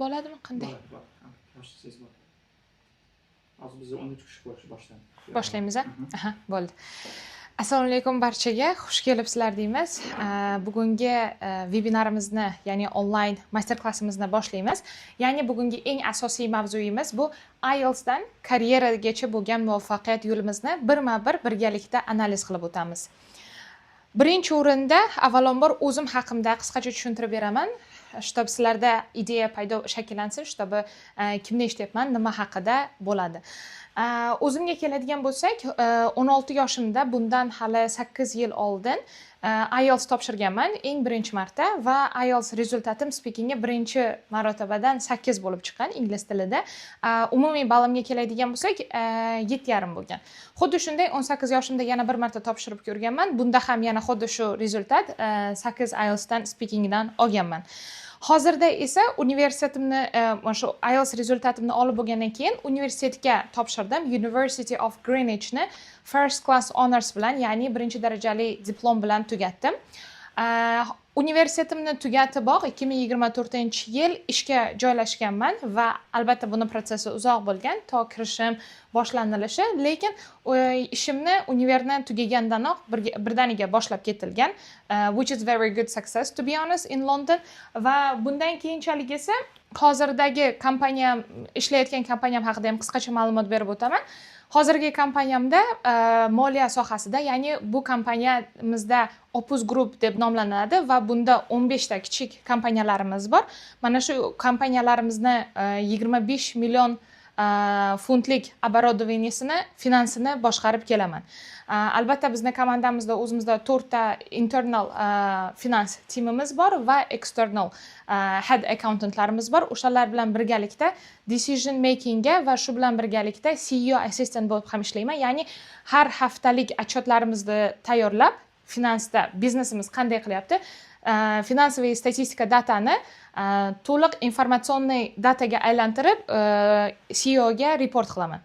Bo'ladimi qanday? Bo'ladi, bo'ladi. Boshlasangiz bo'ladi. Hozir biz 13 kishi boshlaymiz. Boshlaymiz, a? Aha, bo'ldi. Assalomu alaykum barchaga, xush kelibsizlar deymiz. Bugungi vebinarimizni, ya'ni onlayn master klassimizni boshlaymiz. Ya'ni bugungi eng asosiy mavzuyimiz bu IELTSdan karyeragacha bo'lgan muvaffaqiyat yo'limizni birma-bir birgalikda analiz qilib o'tamiz. Birinchi o'rinda avvalambor o'zim haqimda qisqacha tushuntirib beraman, чтобы sizlarda ideya paydo shakllansin, чтобы kimni eshityapman, nima haqida bo'ladi. O'zimga keladigan bo'lsak, 16 yoshimda, bundan hali 8 yil oldin IELTS topshirganman eng birinchi marta va IELTS rezultatim speakingga birinchi marotabadan 8 bo'lib chiqqan ingliz tilida. Umumiy ballimga keladigan bo'lsak, 7,5 bo'lgan. Xuddi shunday 18 yoshimda yana bir marta topshirib ko'rganman. Bunda ham yana xuddi shu rezultat, 8 IELTSdan speakingdan olganman. Hozirda esa universitetimni, mana shu IELTS rezultatimni olib bo'lgandan keyin universitetga topshirdim. University of Greenwichni First Class Honors bilan, ya'ni birinchi darajali diplom bilan tugatdim. Universitetimni tugatiboq 2024-yil ishga joylashganman va albatta buni protsessi uzoq bo'lgan, to kirishim boshlanilishi, lekin ishimni universitetni tugagandanoq birdaniga boshlab ketilgan, which is very good success to be honest in London. Va bundan keyinchalik esa hozirdagi kompaniyam, ishlayotgan kompaniyam haqida ham qisqacha ma'lumot berib o'taman. Hozirgi kompaniyamda moliya sohasida, ya'ni bu kompaniyamizda Opus Group deb nomlanadi va bunda 15 ta kichik kompaniyalarimiz bor. Mana shu kompaniyalarimizni 25 million funtlik оборудованиесini, finansini boshqarib kelaman. Albatta bizni komandamizda o'zimizda 4 ta internal finans timimiz bor va external head accountantlarimiz bor. O'shalar bilan birgalikda decision makingga va shu bilan birgalikda CEO assistant bo'lib ham ishlayman. Ya'ni har haftalik отчетlarimizni tayyorlab, finansda biznesimiz qanday qilyapti, финансовый statistika datani to'liq informatsionniy dataga aylantirib, CEO ga report qilaman.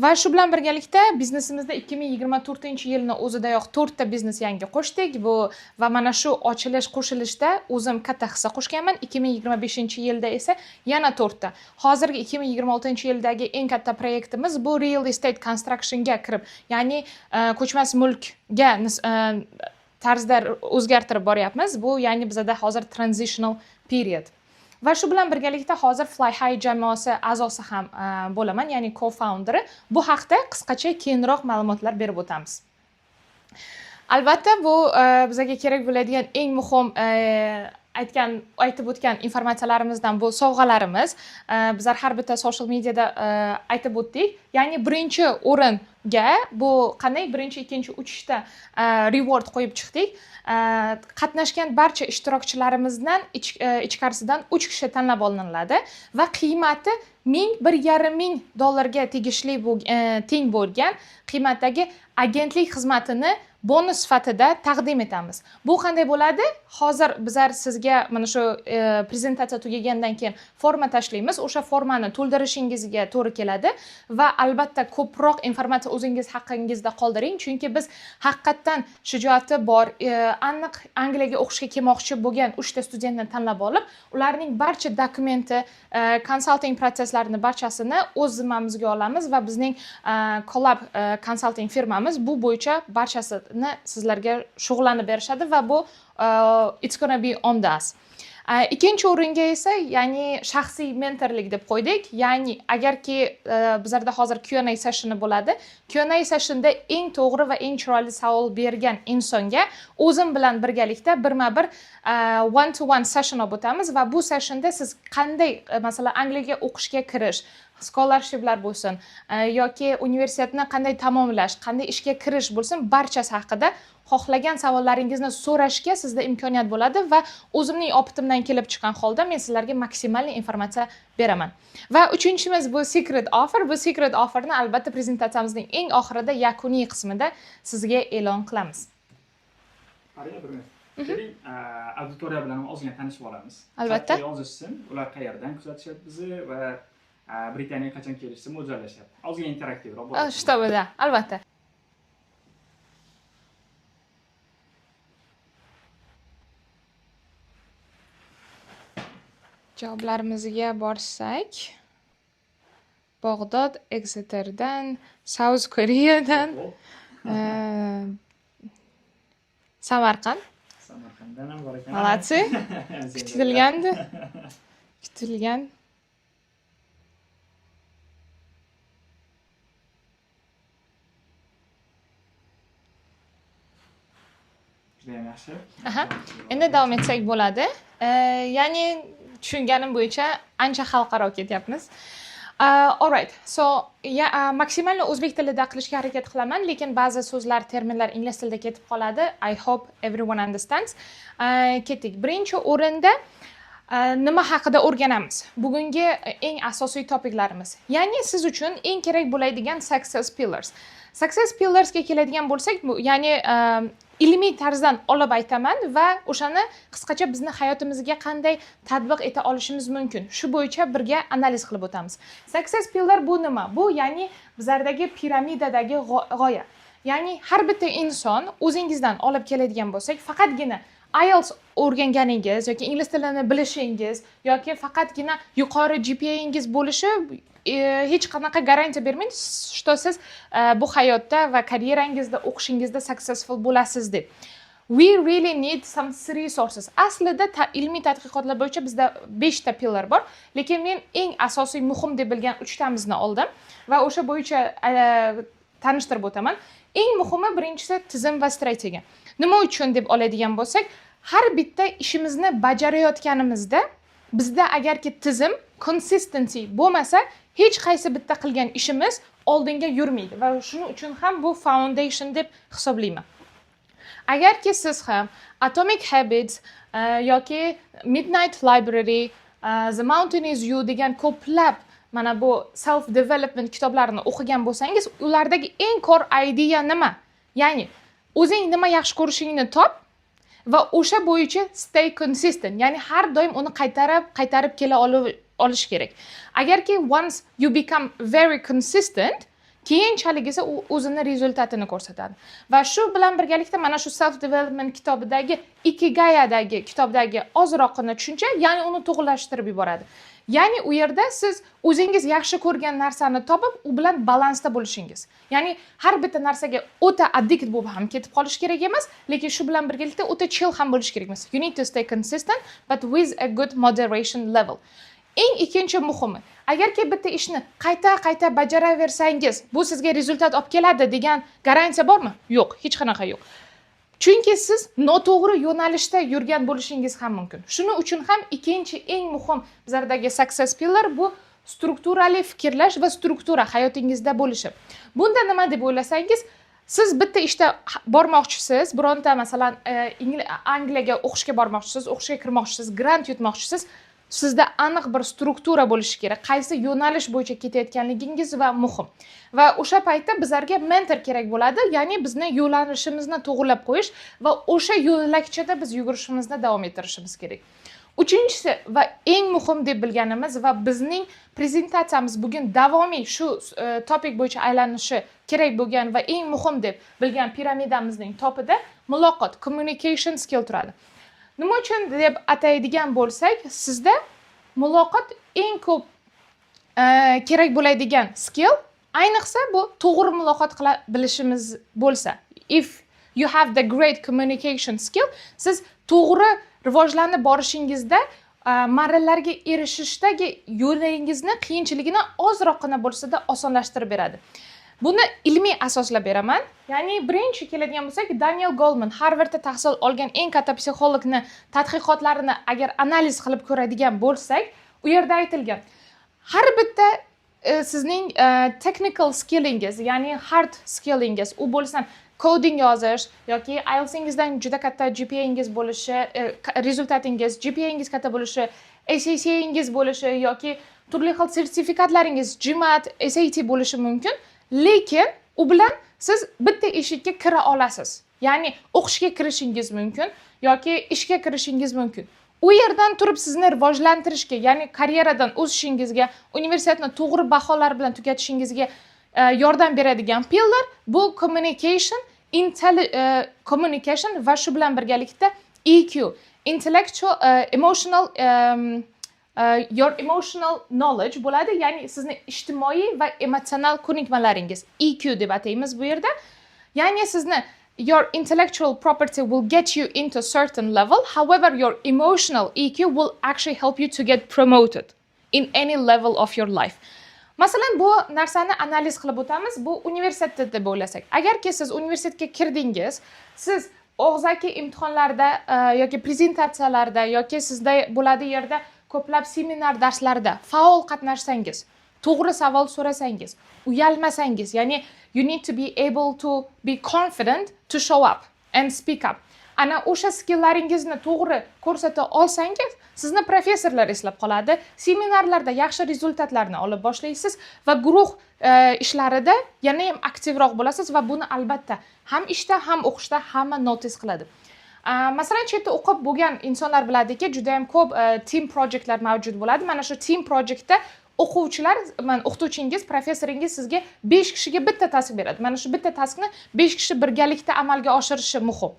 Va shu bilan birgalikda biznesimizda 2024-yilni o'zidayoq 4 ta biznes yangi qo'shdik. Bu va mana shu ochilish, qo'shilishda o'zim katta hissa qo'shganman. 2025-yilda esa yana 4 ta. Hozirgi 2026-yildagi eng katta proyektimiz bu real estate constructionga kirib, ya'ni ko'chmas mulkga tarzda o'zgartirib boryapmiz. Bu ya'ni bizada hozir transitional period. Va shu bilan birgalikda hozir Fly High jamoasi a'zosi ham bo'laman, ya'ni co-founderi. Bu haqda qisqacha keyinroq ma'lumotlar berib o'tamiz. Albatta bu bizga kerak bo'ladigan eng muhim aytib o'tgan informatsiyalarimizdan bu sovg'alarimiz. Bizlar har bitta social mediada aytib o'tdik. Ya'ni birinchi o'ringa bu qanday birinchi, ikkinchi, uchta reward qo'yib chiqdik. Qatnashgan barcha ishtirokchilarimizdan ichkarisidan 3 kishi tanlab olinadi va qiymati ming, bir yarim ming dollarga tegishli teng bo'lgan qiymatdagi agentlik xizmatini bonus sifatida taqdim etamiz. Bu qanday bo'ladi? Hozir bizlar sizga mana shu prezentatsiya tugagandan keyin forma tashlaymiz. O'sha formani to'ldirishingizga to'g'ri keladi va albatta ko'proq informatsiya o'zingiz haqingizda qoldiring, chunki biz haqiqatdan shijoati bor, aniq Angliyaga o'qishga kelmoqchi bo'lgan 3 ta studentni tanlab olib, ularning barcha dokumenti, konsalting protsesslarini barchasini o'z zimmamizga olamiz va bizning Collab konsalting firmamiz bu bo'yicha barchasini sizlarga shug'ullanib berishadi va bu it's gonna be on us. Ikkinchi o'ringa esa, ya'ni shaxsiy mentorlik deb qo'ydik. Ya'ni agarki bizlarda hozir Q and A sessioni bo'ladi. Q and A sessionda eng to'g'ri va eng chiroyli savol bergan insonga o'zim bilan birgalikda birma-bir one to one session olib o'tamiz va bu sessionda siz qanday, masalan, Angliyaga o'qishga kirish, scholarshiplar bo'lsin, yoki universitetni qanday tamomlash, qanday ishga kirish bo'lsin, barchasi haqida xohlagan savollaringizni so'rashga sizda imkoniyat bo'ladi va o'zimning opitimdan kelib chiqqan holda men sizlarga maksimal informatsiya beraman. Va uchinchimiz bu secret offer. Bu secret offerni albatta prezentatsiyamizning eng oxirida, yakuniy qismida sizga e'lon qilamiz. Qarang, bir minut. Keling, auditoriya bilan ham ozgina tanishib olamiz. Albatta. Chatga yozishsin, ular qayerdan kuzatishyapti bizni va Britaniyaga qachon kelishni mo'ljallashyapti. Ozgina interaktivroq bo'ladi. Чтобы, да, albatta. Javoblarimizga borsak, Bog'dod, Exeterdan, South Koreadan, Samarqand. Samarqanddan ham bor ekan. Молодцы. Kutilgandi. Kutilgan. Judayam yaxshi. Aha. Endi davom etsak bo'ladi. Ya'ni tushunganim bo'yicha ancha xalqaro ketyapmiz. Alright. So, ya, maksimalni o'zbek tilida qilishga harakat qilaman, lekin ba'zi so'zlar, terminlar ingliz tilida ketib qoladi. I hope everyone understands. Ketdik. Birinchi o'rinda nima haqida o'rganamiz? Bugungi eng asosiy topiklarimiz. Ya'ni siz uchun eng kerak bo'ladigan success pillars. Success pillarsga keladigan bo'lsak, bu ya'ni ilmiy tarzdan olib aytaman va o'shani qisqacha bizni hayotimizga qanday tatbiq eta olishimiz mumkin, shu bo'yicha birga analiz qilib o'tamiz. Success pillar bu nima? Bu ya'ni bizlardagi piramidadagi g'oya. Ya'ni har bitta inson o'zingizdan olib keladigan bo'lsak, faqatgina IELTS o'rganganingiz yoki ingliz tilini bilishingiz yoki faqatgina yuqori GPAingiz bo'lishi hech qanaqa garantiya bermaydi, что siz bu hayotda va karyerangizda, o'qishingizda successful bo'lasiz deb. We really need some resources. Aslida ilmiy tadqiqotlar bo'yicha bizda 5 ta pillar bor, lekin men eng asosiy muhim deb bilgan 3 tamizni oldim va o'sha bo'yicha tanishtirib o'taman. Eng muhimi birinchisi tizim va strategiya. Nima uchun deb oladigan bo'lsak, har bitta ishimizni bajarayotganimizda bizda agarki tizim, consistency bo'lmasa, hech qaysi bitta qilgan ishimiz oldinga yurmaydi va shuning uchun ham bu foundation deb hisoblayman. Agarki siz ham Atomic Habits yoki Midnight Library, The Mountain is You degan ko'plab mana bu self development kitoblarini o'qigan bo'lsangiz, ulardagi eng core idea nima? Ya'ni o'zing nima yaxshi ko'rishingni top va o'sha bo'yicha stay consistent, ya'ni har doim uni qaytarib, qaytarib kela olish kerak. Agarki once you become very consistent, keyinchalik esa u o'zini rezultatini ko'rsatadi. Va shu bilan birgalikda mana shu self development kitobidagi Ikigayadagi kitobdagi ozroqgina tushuncha, ya'ni uni to'g'rilashtirib yuboradi. Ya'ni u yerda siz o'zingiz yaxshi ko'rgan narsani topib, u bilan balansda bo'lishingiz. Ya'ni har bitta narsaga o'ta addict bo'lib ham ketib qolish kerak emas, lekin shu bilan birgalikda o'ta chill ham bo'lish kerak emas. You need to stay consistent, but with a good moderation level. Eng ikkinchi muhimi, agarki bitta ishni qayta-qayta bajaraversangiz, bu sizga rezultat olib keladi degan garantiya bormi? Yo'q, hech qanaqa yo'q. Chunki siz noto'g'ri yo'nalishda yurgan bo'lishingiz ham mumkin. Shuning uchun ham ikkinchi eng muhim bizlardagi success pillar bu strukturali fikrlash va struktura hayotingizda bo'lishi. Bunda nima deb o'ylasangiz, siz bitta ishda bormoqchisiz, bironta masalan, Angliyaga o'qishga bormoqchisiz, o'qishga kirmoqchisiz, grant yutmoqchisiz, sizda aniq bir struktura bo'lishi kerak, qaysi yo'nalish bo'yicha ketayotganligingiz va muhim. Va o'sha paytda bizlarga mentor kerak bo'ladi, ya'ni bizni yo'nalishimizni to'g'rilab qo'yish va o'sha yo'lakchada biz yugurishimizni davom ettirishimiz kerak. Uchinchisi va eng muhim deb bilganimiz va bizning prezentatsiyamiz bugun davomiy shu topic bo'yicha aylanishi kerak bo'lgan va eng muhim deb bilgan piramidamizning topida muloqot, communication skill turadi. Nima uchun deb ataydigan bo'lsak, sizda muloqot eng ko'p kerak bo'ladigan skill, ayniqsa bu to'g'ri muloqot qila bilishimiz bo'lsa. If you have the great communication skill, siz to'g'ri rivojlanib borishingizda, marralarga erishishdagi yo'lingizni qiyinchiligini ozroqgina bo'lsa-da osonlashtirib beradi. Buni ilmiy asoslab beraman. Ya'ni birinchi keladigan bo'lsak, Daniel Goleman, Harvardda tahsil olgan eng katta psixologni tadqiqotlarini agar analiz qilib ko'radigan bo'lsak, u yerda aytilgan: har bitta sizning technical skillingiz, ya'ni hard skillingiz, u bo'lsin coding yozish yoki IELTSingizdan juda katta GPAingiz bo'lishi, rezultatingiz, GPAingiz katta bo'lishi, ACCAingiz bo'lishi yoki turli xil sertifikatlaringiz, GMAT, SAT bo'lishi mumkin, lekin u bilan siz bitta eshikka kira olasiz. Ya'ni o'qishga kirishingiz mumkin yoki ishga kirishingiz mumkin. U yerdan turib sizni rivojlantirishga, ya'ni karyeradan o'sishingizga, universitetni to'g'ri baholar bilan tugatishingizga yordam beradigan pillar bu communication, communication va shu bilan birgalikda EQ, intellectual, emotional Your emotional knowledge bo'ladi, ya'ni sizni ijtimoiy va emotsional ko'nikmalaringiz, EQ deb ataymiz bu yerda. Ya'ni sizni your intellectual property will get you into certain level, however, your emotional EQ will actually help you to get promoted in any level of your life. Masalan, bu narsani analiz qilib o'tamiz. Bu universitetda deb o'ylasak, agarki siz universitetga kirdingiz, siz og'zaki imtihonlarda yoki prezentatsiyalarda yoki sizda bo'ladi yerda ko'plab seminar darslarida faol qatnashsangiz, to'g'ri savol so'rasangiz, uyalmasangiz, ya'ni you need to be able to be confident to show up and speak up. Ana o'sha skilllaringizni to'g'ri ko'rsata olsangiz, sizni professorlar eslab qoladi, seminarlarda yaxshi rezultatlarni olib boshlaysiz va guruh ishlarida yana ham aktivroq bo'lasiz va buni albatta ham ishda, ham o'qishda hamma notice qiladi. Masalan, chetda o'qib bo'lgan insonlar biladiki, juda yam ko'p team projectlar mavjud bo'ladi. Mana shu team projectda o'quvchilar, mana o'qituvchingiz, professoringiz sizga 5 kishiga bitta task beradi. Mana shu bitta taskni 5 kishi birgalikda amalga oshirishi muhim.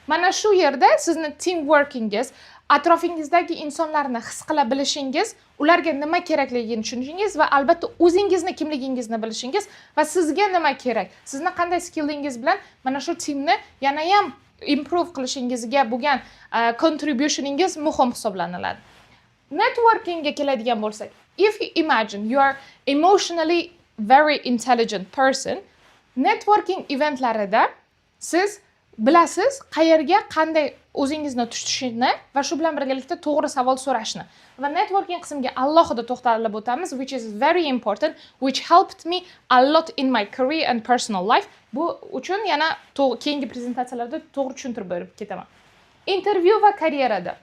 Mana shu yerda sizni team workingiz, atrofingizdagi insonlarni his qila bilishingiz, ularga nima kerakligini tushunishingiz va albatta o'zingizni kimligingizni bilishingiz va sizga nima kerak, sizni qanday skillingiz bilan mana shu teamni yanayam improve qilishingizga bo'lgan contributioningiz muhim hisoblaniladi. Networkingga keladigan bo'lsak, if you imagine you are emotionally very intelligent person, networking eventlarida siz bilasiz qayerga qanday o'zingizni tutishni va shu bilan birgalikda to'g'ri savol so'rashni. Va networking qismiga alohida to'xtalib o'tamiz, which is very important, which helped me a lot in my career and personal life. Bu uchun yana keyingi prezentatsiyalarda to'g'ri tushuntirib berib ketaman. Intervyu va karyerada,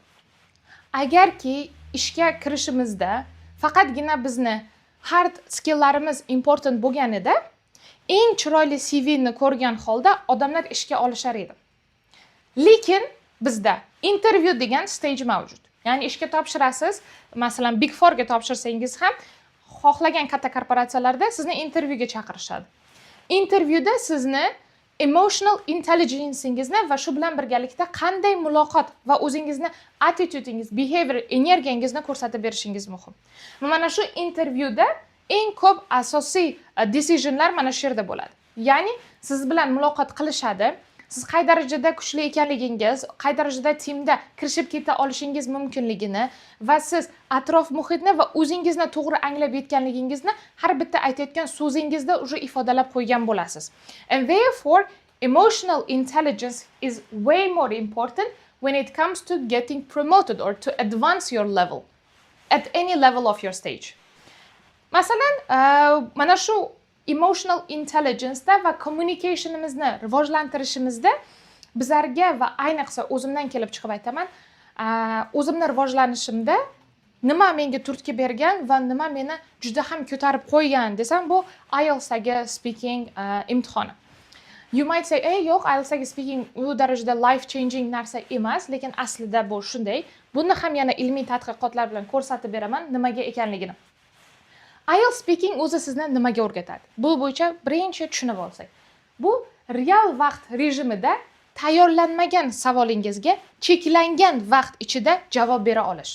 agarki ishga kirishimizda faqatgina bizni hard skilllarimiz important bo'lganida, eng chiroyli CVni ko'rgan holda odamlar ishga olishar edi. Lekin bizda intervyu degan stage mavjud, ya'ni ishga topshirasiz, masalan, Big Fourga topshirsangiz ham, xohlagan katta korporatsiyalarda sizni intervyuga chaqirishadi. Intervyuda sizni emotional intelligencingizni va shu bilan birgalikda qanday muloqot va o'zingizni attitudingiz, behavior, energiyangizni ko'rsatib berishingiz muhim. Va mana shu intervyuda eng ko'p asosiy decisionlar mana shu yerda bo'ladi, ya'ni siz bilan muloqot qilishadi, siz qay darajada kuchli ekanligingiz, qay darajada teamda kirishib keta olishingiz mumkinligini va siz atrof muhitni va o'zingizni to'g'ri anglab yetganligingizni har bitta aytayotgan so'zingizda уже ifodalab qo'ygan bo'lasiz. And therefore, emotional intelligence is way more important when it comes to getting promoted or to advance your level at any level of your stage. Masalan, mana shu emotional intelligenceda va communicationimizni rivojlantirishimizda bizlarga va ayniqsa o'zimdan kelib chiqib aytaman, o'zimni rivojlanishimda nima menga turtki bergan va nima meni juda ham ko'tarib qo'ygan desam, bu IELTSdagi speaking imtihoni. You might say, "Ey, yo'q, IELTSdagi speaking u darajada life changing narsa emas", lekin aslida bu shunday. Buni ham yana ilmiy tadqiqotlar bilan ko'rsatib beraman nimaga ekanligini. IELTS speaking o'zi sizni nimaga o'rgatadi? Bu bo'yicha birinchi tushunib olsak, bu real vaqt rejimida tayyorlanmagan savolingizga cheklangan vaqt ichida javob bera olish.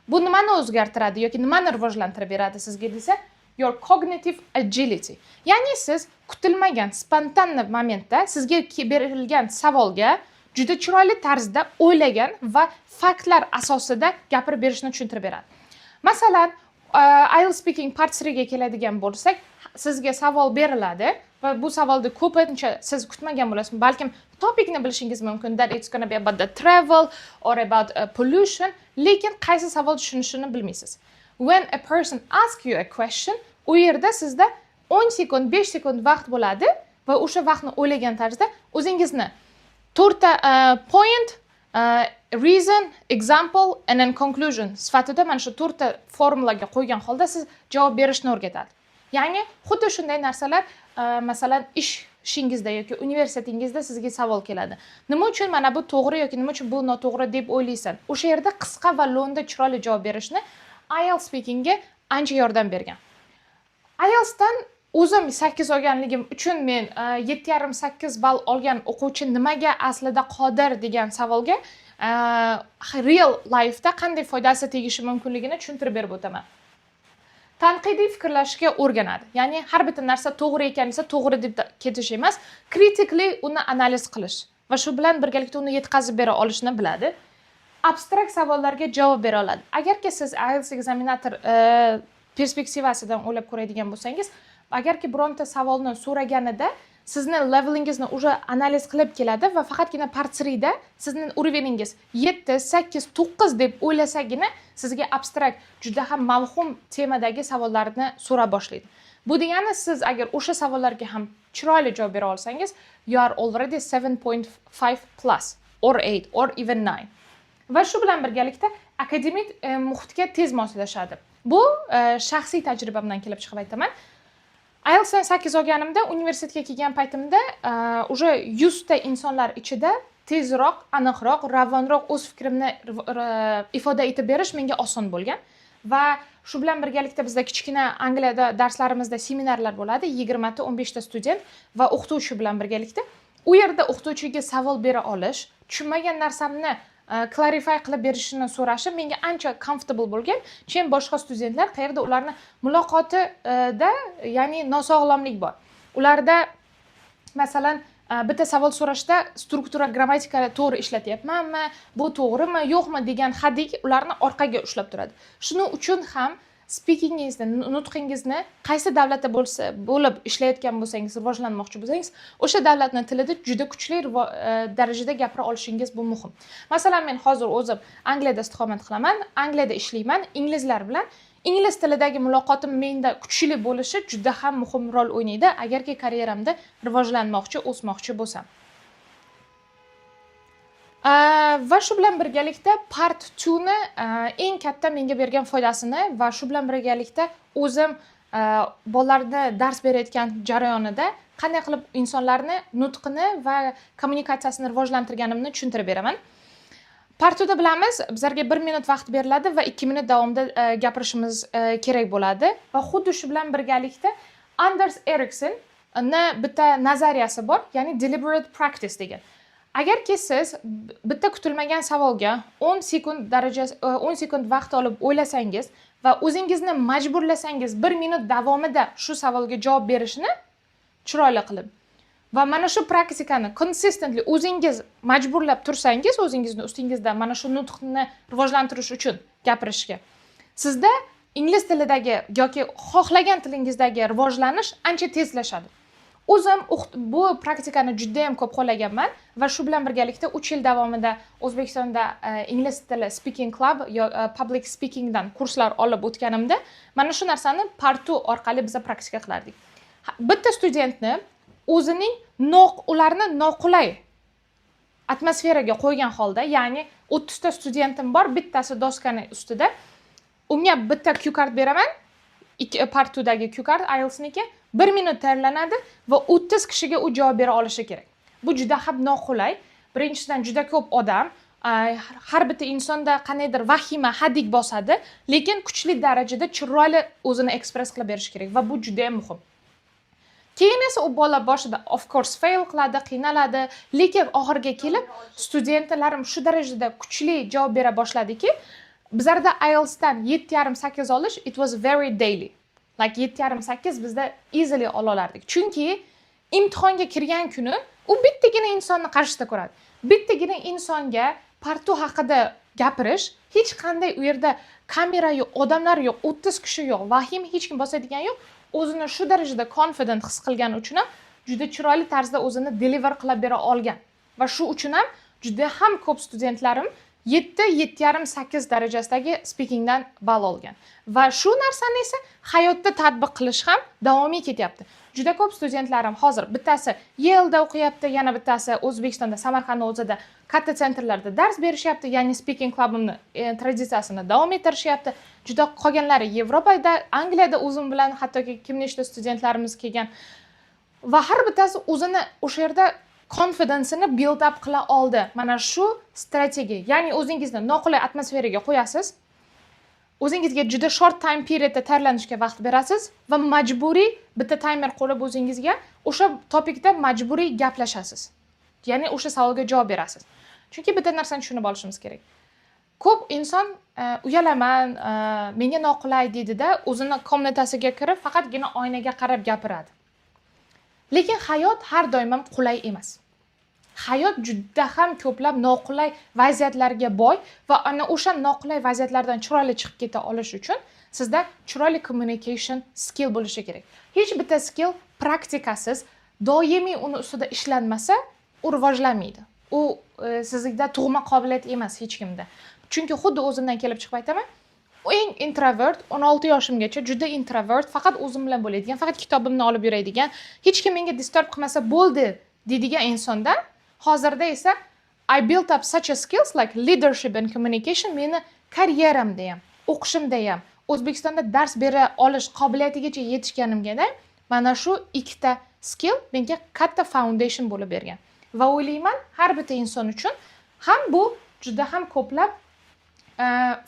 Bu nimani o'zgartiradi yoki nimani rivojlantirib beradi sizga desa, your cognitive agility, ya'ni siz kutilmagan spontanniy momentda sizga berilgan savolga juda chiroyli tarzda o'ylagan va faktlar asosida gapirib berishni tushuntirib beradi. Masalan, IELTS speaking part 3 ga keladigan bo'lsak, sizga savol beriladi va bu savolni ko'pincha siz kutmagan bo'lasiz. Balkim topicni bilishingiz mumkin, that it's gonna be about the travel or about pollution, lekin qaysi savol tushunishini bilmaysiz. When a person ask you a question, u yerda sizda 10 sekund, 5 sekund vaqt bo'ladi va o'sha vaqtni o'ylagan tarzda o'zingizni to'rtta point, reason, example and then conclusion sifatida mana shu to'rtta formulaga qo'ygan holda siz javob berishni o'rgatadi. Ya'ni xuddi shunday narsalar, masalan, ishingizda yoki universitetingizda sizga savol keladi: nima uchun mana bu to'g'ri yoki nima uchun bu noto'g'ri deb o'ylaysan? O'sha yerda qisqa va lo'nda chiroyli javob berishni IELTS speakingga ancha yordam bergan. IELTSdan o'zim 8 olganligim uchun men 7,5, 8 ball olgan o'quvchi nimaga aslida qodir degan savolga real lifeda qanday foydasi tegishi mumkinligini tushuntirib berib o'taman. Tanqidiy fikrlashga o'rganadi, ya'ni har bitta narsa to'g'ri ekan desa, to'g'ri deb ketish emas, critically uni analiz qilish va shu bilan birgalikda uni yetkazib bera olishni biladi. Abstrakt savollarga javob bera oladi. Agarki siz IELTS examinator perspektivasidan o'ylab ko'radigan bo'lsangiz, agarki bironta savolni so'raganida sizni levelingizni уже analiz qilib keladi va faqatgina part 3da sizni уровень ingiz 7, 8, 9 deb o'ylasagina, sizga abstrakt, juda ham mavhum temadagi savollarni so'ra boshlaydi. Bu degani, siz agar o'sha savollarga ham chiroyli javob bera olsangiz, you are already 7.5 plus or 8 or even 9. Va shu bilan birgalikda akademik muhitga tez moslashadi. Bu shaxsiy tajribamdan kelib chiqib aytaman. IELTSdan 8 olganimda, universitetga kelgan paytimda уже 100 ta insonlar ichida tezroq, aniqroq, ravonroq o'z fikrimni ifoda etib berish menga oson bo'lgan. Va shu bilan birgalikda bizda kichkina Angliyada darslarimizda seminarlar bo'ladi, 20 ta, 15 ta student va o'qituvchi bilan birgalikda. U yerda o'qituvchiga savol bera olish, tushunmagan narsamni clarify qilib berishini so'rashim menga ancha comfortable bo'lgan, chin boshqa studentlar qayerda ularni muloqotida, ya'ni nosog'lomlik bor ularda. Masalan, bitta savol so'rashda struktura, grammatikani to'g'ri ishlatyapmanmi, bu to'g'rimi, yo'qmi degan hadik ularni orqaga ushlab turadi. Shuning uchun ham speakingingizni, nutqingizni qaysi davlatda bo'lsa bo'lib ishlayotgan bo'lsangiz, rivojlanmoqchi bo'lsangiz, o'sha davlatni tilida juda kuchli darajada gapira olishingiz bu muhim. Masalan, men hozir o'zim Angliyada istiqomat qilaman, Angliyada ishlayman inglizlar bilan. Ingliz tilidagi muloqotim menda kuchli bo'lishi juda ham muhim rol o'ynaydi, agarki karyeramda rivojlanmoqchi, o'smoqchi bo'lsam. Va shu bilan birgalikda part 2ni eng katta menga bergan foydasini va shu bilan birgalikda o'zim bolalarni dars berayotgan jarayonida qanday qilib insonlarni nutqini va kommunikatsiyasini rivojlantirganimni tushuntirib beraman. Part 2da bilamiz, bizlarga 1 minut vaqt beriladi va 2 minut davomida gapirishimiz kerak bo'ladi. Va xuddi shu bilan birgalikda Anders Ericsonni bitta nazariyasi bor, ya'ni deliberate practice degan. Agarki siz bitta kutilmagan savolga 10 sekund daraja, 10 sekund vaqt olib o'ylasangiz va o'zingizni majburlasangiz 1 minut davomida shu savolga javob berishni chiroyli qilib va mana shu praktikani consistently o'zingiz majburlab tursangiz, o'zingizni ustingizda mana shu nutqni rivojlantirish uchun gapirishga, sizda ingliz tilidagi yoki xohlagan tilingizdagi rivojlanish ancha tezlashadi. O'zim bu praktikani judayam ko'p qo'llaganman va shu bilan birgalikda 3 yil davomida O'zbekistonda ingliz tili speaking club yo public speakingdan kurslar olib o'tganimda mana shu narsani part 2 orqali biza praktika qilardik. Bitta studentni o'zining ularni noqulay atmosferaga qo'ygan holda, ya'ni 30 ta studentim bor, bittasi doskani ustida, unga bitta cue card beraman, ikki part 2dagi cue card IELTSniki, 1 minut tayyorlanadi va 30 kishiga u javob bera olishi kerak. Bu juda ham noqulay. Birinchisidan, juda ko'p odam, har bitta insonda qandaydir vahima, hadik bosadi, lekin kuchli darajada chiroyli o'zini express qilib berishi kerak va bu juda ham muhim. Keyin esa u bola boshida, of course, fail qiladi, qiynaladi, lekin oxiriga kelib studentlarim shu darajada kuchli javob bera boshladiki, bizlarda IELTSdan 7,5, 8 olish, it was very daily, like 7,5, 8 bizda easily ola olardik, chunki imtihonga kirgan kuni u bittagina insonni qarshisida ko'radi. Bittagina insonga part 2 haqida gapirish, hech qanday u yerda kamera yo'q, odamlar yo'q, 30 kishi yo'q, vahima hech kim bosadigan yo'q. O'zini shu darajada confident his qilgani uchun ham juda chiroyli tarzda o'zini deliver qilib bera olgan va shu uchun ham juda ham ko'p studentlarim 7, 7,5, 8 darajasidagi speakingdan ball olgan. Va shu narsani esa hayotda tatbiq qilish ham davomiy ketyapti. Juda ko'p studentlarim hozir bittasi Yale'da o'qiyapti, yana bittasi O'zbekistonda, Samarqandni o'zida katta центр larda dars berishyapti, ya'ni speaking clubimni traditsiyasini davom ettirishyapti. Juda qolganlari Yevropada, Angliyada o'zim bilan hattoki kim nechta studentlarimiz kelgan va har bittasi o'zini o'sha yerda confidence'ini build up qila oldi. Mana shu strategiya, ya'ni o'zingizni noqulay atmosferaga qo'yasiz, o'zingizga juda short time periodda tayyorlanishga vaqt berasiz va majburiy bitta taymer qo'yib o'zingizga o'sha topikda majburiy gaplashasiz, ya'ni o'sha savolga javob berasiz. Chunki bitta narsani tushunib olishimiz kerak: ko'p inson "Uyalaman, menga noqulay", deydida, o'zini комната siga kirib, faqatgina oynaga qarab gapiradi. Lekin hayot har doim ham qulay emas. Hayot juda ham ko'plab noqulay vaziyatlarga boy va ana o'sha noqulay vaziyatlardan chiroyli chiqib keta olish uchun sizda chiroyli communication skill bo'lishi kerak. Hech bitta skill praktikasiz, doimiy uni ustida ishlanmasa, u rivojlanmaydi. U sizda tug'ma qobiliyat emas hech kimda. Chunki xuddi o'zimdan kelib chiqib aytaman, eng introvert, 16 yoshimgacha juda introvert, faqat o'zim bilan bo'ladigan, faqat kitobimni olib yuradigan, hech kim menga disturb qilmasa bo'ldi deydigan insondan hozirda esa I built up such a skills like leadership and communication. Meni karyeramda ham, o'qishimda ham, O'zbekistonda dars bera olish qobiliyatigacha yetishganimgada mana shu ikkita skill menga katta foundation bo'lib bergan va o'ylayman, har bitta inson uchun ham bu juda ham ko'plab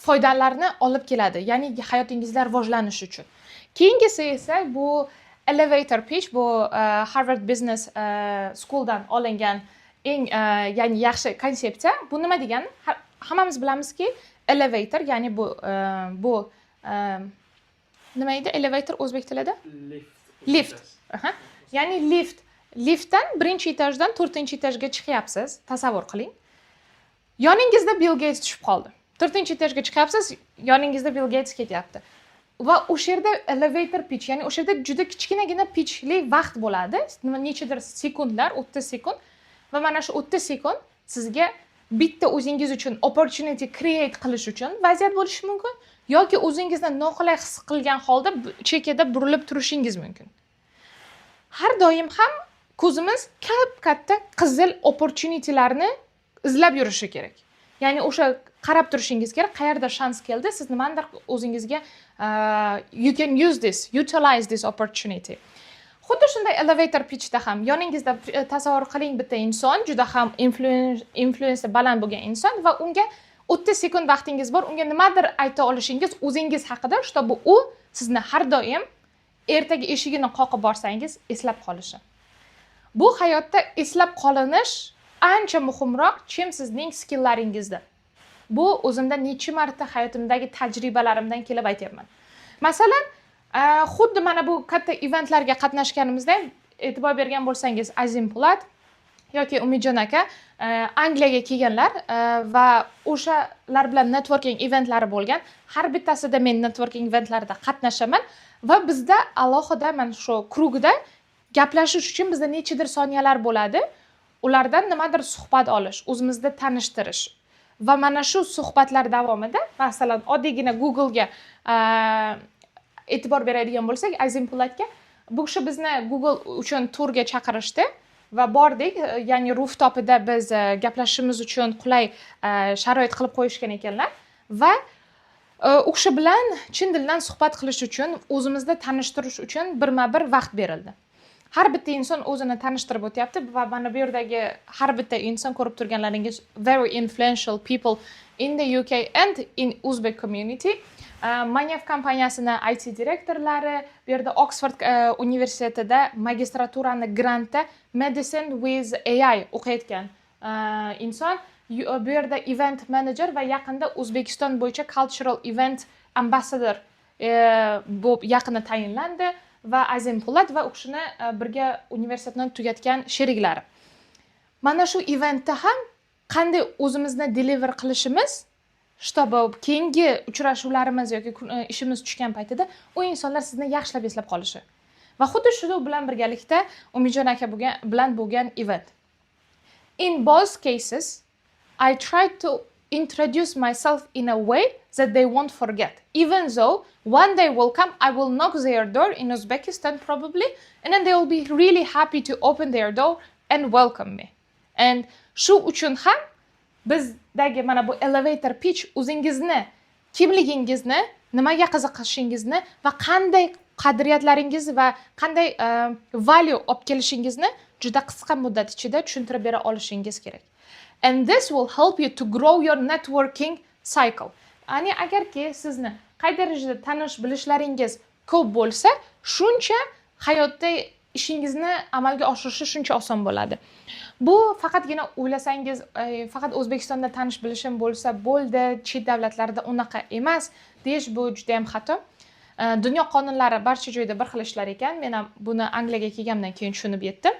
foydalarni olib keladi, ya'ni hayotingizda rivojlanish uchun. Keyingisi esa bu elevator pitch. Bu Harvard Business Schooldan olingan eng ya'ni yaxshi konsepsiya. Bu nima degani? Hammamiz bilamizki, elevator, ya'ni bu nima edi elevator o'zbek tilida? Lift. Lift. Aha. Ya'ni lift. Liftdan birinchi etajdan to'rtinchi etajga chiqyapsiz, tasavvur qiling. Yoningizda Bill Geyts tushib qoldi. To'rtinchi etajga chiqyapsiz, yoningizda Bill Geyts ketyapti va o'sha yerda elevator pitch, ya'ni o'sha yerda juda kichkinagina pitchli vaqt bo'ladi, nima, nechadir sekundlar, 30 sekund. Va mana shu 30 sekund sizga bitta o'zingiz uchun opportunity create qilish uchun vaziyat bo'lishi mumkin yoki o'zingizni noqulay his qilgan holda chekada burilib turishingiz mumkin. Har doim ham ko'zimiz kap katta qizil opportunitylarni izlab yurishi kerak, ya'ni o'sha qarab turishingiz kerak, qayerda shans keldi, siz nimanidir o'zingizga you can use this, utilize this opportunity. Xuddi shunday elevator pitchda ham yoningizda tasavvur qiling, bitta inson, juda ham influence baland bo'lgan inson va unga 30 sekund vaqtingiz bor, unga nimadir ayta olishingiz o'zingiz haqida, чтобы u sizni har doim ertaga eshigini qoqib borsangiz eslab qolishi. Bu hayotda eslab qolinish ancha muhimroq, чем sizning skilllaringizda. Bu o'zimda necha marta hayotimdagi tajribalarimdan kelib aytyapman. Masalan, xuddi mana bu katta eventlarga qatnashganimizda ham e'tibor bergan bo'lsangiz, Azim Pulat yoki Umidjon aka Angliyaga kelganlar va o'shalar bilan networking eventlari bo'lgan. Har bittasida men networking eventlarida qatnashaman va bizda alohida mana shu круг da gaplashish uchun bizda nechadir soniyalar bo'ladi, ulardan nimadir suhbat olish, o'zimizni tanishtirish. Va mana shu suhbatlar davomida, masalan, oddiygina Googlega e'tibor beradigan bo'lsak, Azim Pulatga, bu kishi bizni Google uchun turga chaqirishdi va bordik, ya'ni rooftopida biz gaplashishimiz uchun qulay sharoit qilib qo'yishgan ekanlar va u kishi bilan chin dildan suhbat qilish uchun, o'zimizni tanishtirish uchun birma bir vaqt berildi. Har bitta inson o'zini tanishtirib o'tyapti va mana bu yerdagi har bitta inson, ko'rib turganlaringiz, very influential people in the UK and in Uzbek community. Manef kompaniyasini IT direktorlari, bu yerda Oksford universitetida magistraturani grantda Medicine with AI o'qiyotgan inson, bu yerda event manager va yaqinda O'zbekiston bo'yicha cultural event ambassador bo'lib yaqinda tayinlandi va Azim Pulat va u kishini birga universitetni tugatgan sheriklari. Mana shu eventda ham qanday o'zimizni deliver qilishimiz, чтобы keyingi uchrashuvlarimiz yoki ishimiz tushgan paytida u insonlar sizni yaxshilab eslab qolishi. Va xuddi shu bilan birgalikda Umidjon aka bilan bo'lgan event. In both cases, I tried to introduce myself in a way that they won't forget, even though one day will come, I will knock their door in Uzbekistan probably, and then they will be really happy to open their door and welcome me. And shu uchun ham bizdagi mana bu elevator pitch o'zingizni kimligingizni, nimaga qiziqishingizni va qanday qadriyatlaringiz va qanday value olib kelishingizni juda qisqa muddat ichida tushuntirib bera olishingiz kerak. And this will help you to grow your networking cycle. Ya'ni agarki sizni qay darajada tanish bilishlaringiz ko'p bo'lsa, shuncha hayotda Ishingizni amalga oshirishi shuncha oson bo'ladi. Bu faqatgina o'ylasangiz, faqat O'zbekistonda tanish bilishim bo'lsa bo'ldi, chet davlatlarda unaqa emas deyish, bu judayam xato. Dunyo qonunlari barcha joyda bir xil ishlar ekan. Men ham buni Angliyaga kelganimdan keyin tushunib yetdim.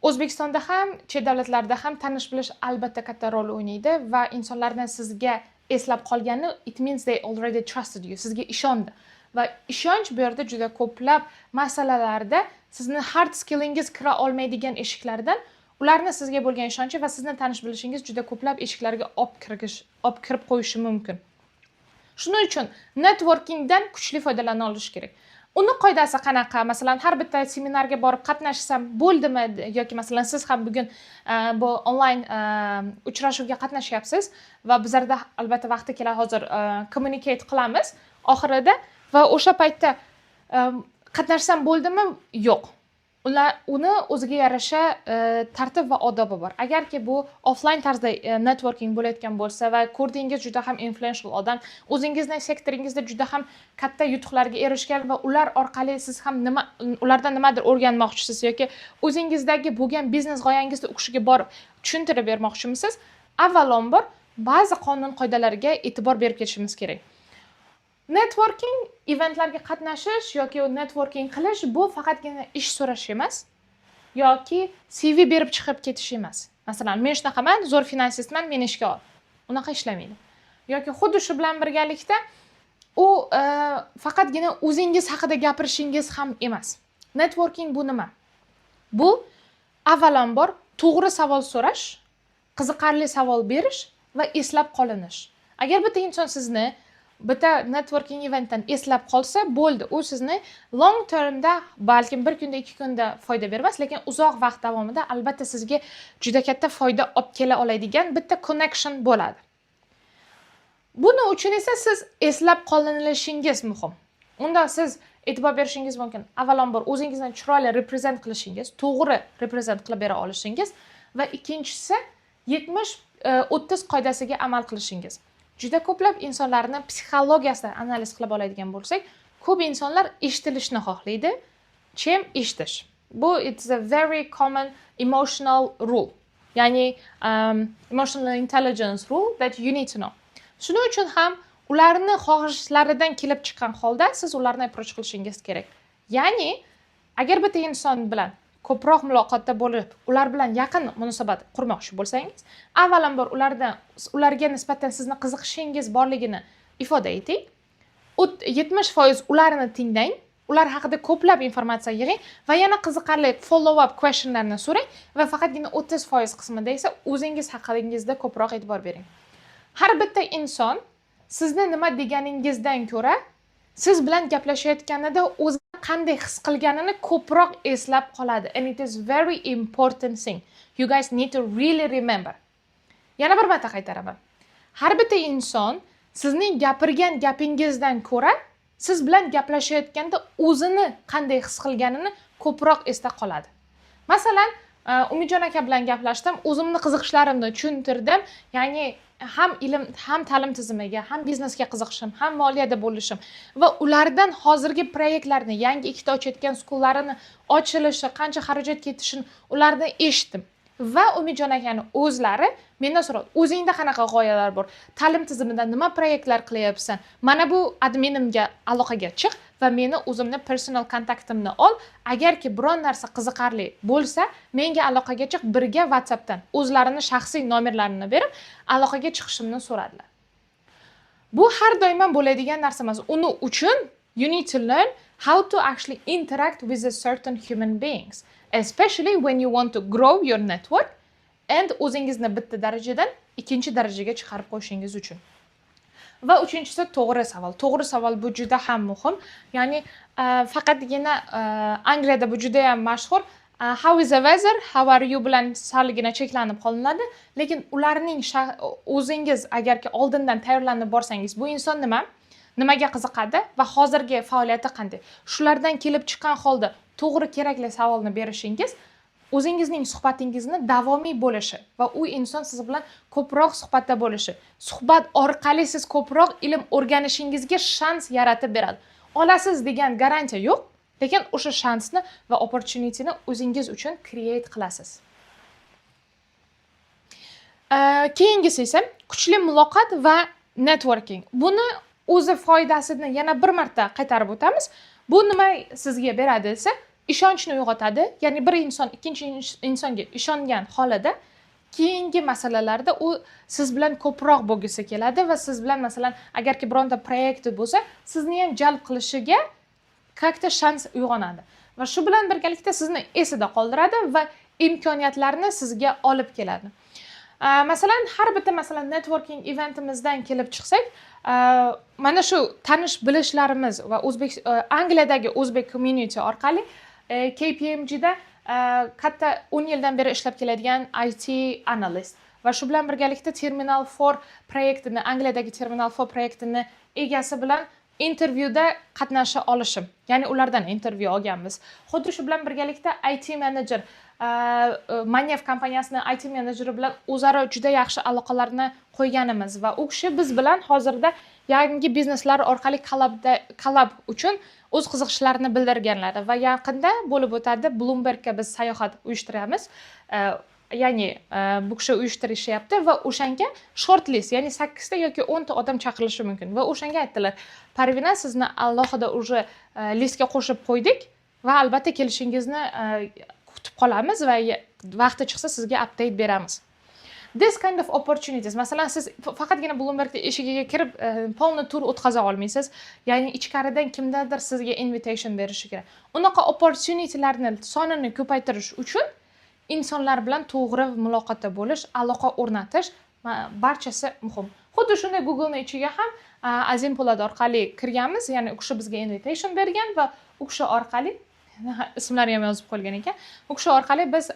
O'zbekistonda ham, chet davlatlarda ham tanish bilish albatta katta rol o'ynaydi va insonlarni sizga eslab qolgani, it means they already trusted you, sizga ishondi va ishonch bu yerda juda ko'plab masalalarda sizni hard skillingiz kira olmaydigan eshiklardan ularni sizga bo'lgan ishonchi va sizni tanish bilishingiz juda ko'plab eshiklarga olib kirib qo'yishi mumkin. Shuning uchun networkingdan kuchli foydalana olish kerak. Uni qoidasi qanaqa? Masalan, har bitta seminarga borib qatnashsam bo'ldimi yoki masalan, siz ham bugun bu onlayn uchrashuvga qatnashyapsiz va bizlarda albatta vaqti keladi, hozir communicate qilamiz oxirida va o'sha paytda qatnashsam bo'ldimi? Yo'q, ular uni o'ziga yarasha tartib va odobi bor. Agarki bu offline tarzda networking bo'layotgan bo'lsa va ko'rdingiz, juda ham influential odam, o'zingizni sektoringizda juda ham katta yutuqlarga erishgan va ular orqali siz ham nima, ulardan nimadir o'rganmoqchisiz yoki o'zingizdagi bo'lgan biznes g'oyangizni u kishiga borib tushuntirib bermoqchimisiz, avvalambor ba'zi qonun qoidalarga e'tibor berib ketishimiz kerak. Networking eventlarga qatnashish yoki networking qilish, bu faqatgina ish so'rash emas yoki CV berib chiqib ketish emas. Masalan, men shunaqaman, zo'r finansistman, meni ishga ol, unaqa ishlamaydi. Yoki xuddi shu bilan birgalikda u faqatgina o'zingiz haqida gapirishingiz ham emas. Networking bu nima? Bu avvalambor to'g'ri savol so'rash, qiziqarli savol berish va eslab qolinish. Agar bitta inson sizni bitta networking eventdan eslab qolsa bo'ldi, u sizni long termda, balkim bir kunda, 2 kunda foyda bermas, lekin uzoq vaqt davomida albatta sizga juda katta foyda olib kela oladigan bitta connection bo'ladi. Buni uchun esa siz eslab qolinishingiz muhim. Unda siz e'tibor berishingiz mumkin: avvalambor, o'zingizni chiroyli represent qilishingiz, to'g'ri represent qilib bera olishingiz va ikkinchisi, 70 30 qoidasiga amal qilishingiz. Juda ko'plab insonlarni psixologiyasini analiz qilib oladigan bo'lsak, ko'p insonlar eshitilishni xohlaydi, чем eshitish. Bu it's a very common emotional rule, ya'ni emotional intelligence rule that you need to know. Shuning uchun ham ularni xohishlaridan kelib chiqqan holda siz ularni approach qilishingiz kerak. Ya'ni agar bitta inson bilan ko'proq muloqotda bo'lib, ular bilan yaqin munosabat qurmoqchi bo'lsangiz, avvalambor ularga nisbatan sizni qiziqishingiz borligini ifoda eting, 70% ularni tinglang, ular haqida ko'plab informatsiya yig'ing va yana qiziqarli follow up questionlarni so'rang va faqatgina 30% qismida esa o'zingiz haqingizda ko'proq e'tibor bering. Har bitta inson sizni nima deganingizdan ko'ra siz bilan gaplashayotganida o'zini qanday his qilganini ko'proq eslab qoladi. And it is very important thing you guys need to really remember. Yana bir marta qaytaraman: har bitta inson sizning gapirgan gapingizdan ko'ra siz bilan gaplashayotganda o'zini qanday his qilganini ko'proq esda qoladi. Masalan, Umidjon aka bilan gaplashdim, o'zimni qiziqishlarimni tushuntirdim, ya'ni ham ilm, ham ta'lim tizimiga, ham biznesga qiziqishim, ham moliyada bo'lishim va ulardan hozirgi proyektlarni, yangi ikkita ochayotgan schoollarini ochilishi, qancha xarajat ketishini ulardan eshitdim va Umidjon akani o'zlari mendan so'radi: "O'zingda qanaqa g'oyalar bor? Ta'lim tizimida nima proyektlar qilyapsan? Mana bu adminimga aloqaga chiq va meni o'zimni personal kontaktimni ol. Agarki biron narsa qiziqarli bo'lsa, menga aloqaga chiq birga." WhatsAppdan o'zlarini shaxsiy nomerlarini berib, aloqaga chiqishimni so'radilar. Bu har doim ham bo'ladigan narsa emas. Uni uchun you need to learn how to actually interact with a certain human beings, especially when you want to grow your network and o'zingizni bitta darajadan ikkinchi darajaga chiqarib qo'yishingiz uchun. Va uchinchisi, to'g'ri savol. To'g'ri savol, bu juda ham muhim. Ya'ni faqatgina Angliyada bu juda ham mashhur "How is the weather?", "How are you?" bilan salgina cheklanib qolinadi. Lekin ularning o'zingiz agarki oldindan tayyorlanib borsangiz, bu inson nimaga qiziqadi va hozirgi faoliyati qanday, shulardan kelib chiqqan holda to'g'ri, kerakli savolni berishingiz o'zingizning suhbatingizni davomiy bo'lishi va u inson siz bilan ko'proq suhbatda bo'lishi, suhbat orqali siz ko'proq ilm o'rganishingizga shans yaratib beradi. Olasiz degan garantiya yo'q. Lekin o'sha shansni va opportunityni o'zingiz uchun create qilasiz. Keyingisi esa kuchli muloqot va networking. Buni o'zi foydasini yana bir marta qaytarib o'tamiz. Bu nima sizga beradi desa, ishonchni uyg'otadi. Ya'ni bir inson ikkinchi insonga ishongan holida keyingi masalalarda u siz bilan ko'proq bo'lgisi keladi va siz bilan, masalan, agarki bironta proyekti bo'lsa, sizni ham jalb qilishiga как-то shans uyg'onadi va shu bilan birgalikda sizni esida qoldiradi va imkoniyatlarni sizga olib keladi. Masalan, har bitta, masalan, networking eventimizdan kelib chiqsak, mana shu tanish bilishlarimiz va o'zbek, Angliyadagi o'zbek community orqali KPMGda katta 10 yildan beri ishlab keladigan IT analyst va shu bilan birgalikda Terminal 4 proyektini, Angliyadagi Terminal 4 proyektini egasi bilan intervyuda qatnasha olishim, ya'ni ulardan intervyu olganmiz. Xuddi shu bilan birgalikda IT menejer, Manef kompaniyasini IT menejeri bilan o'zaro juda yaxshi aloqalarni qo'yganimiz va u kishi biz bilan hozirda yangi bizneslar orqali collab uchun o'z qiziqishlarini bildirganlari va yaqinda bo'lib o'tadi, Bloombergga biz sayohat uyushtiramiz. Ya'ni bu kishi uyushtirishyapti va o'shanga short list, ya'ni sakkizta yoki 10 ta odam chaqirilishi mumkin va o'shanga aytdilar: "Parvina, sizni alohida уже listga qo'shib qo'ydik va albatta kelishingizni kutib qolamiz va vaqti chiqsa, sizga update beramiz." This kind of opportunities, masalan, siz faqatgina Bloombergni eshigiga kirib, полный tur o'tkaza olmaysiz, ya'ni ichkaridan kimdandir sizga invitation berishi kerak. Unaqa opportunitylarni sonini ko'paytirish uchun insonlar bilan to'g'ri muloqotda bo'lish, aloqa o'rnatish barchasi muhim. Xuddi shunday Google'ni ichiga ham Azim Po'lat orqali kirganmiz, ya'ni u kishi bizga invitation bergan va u kishi orqali, ismlari ham yozib qo'yilgan ekan, u kishi orqali biz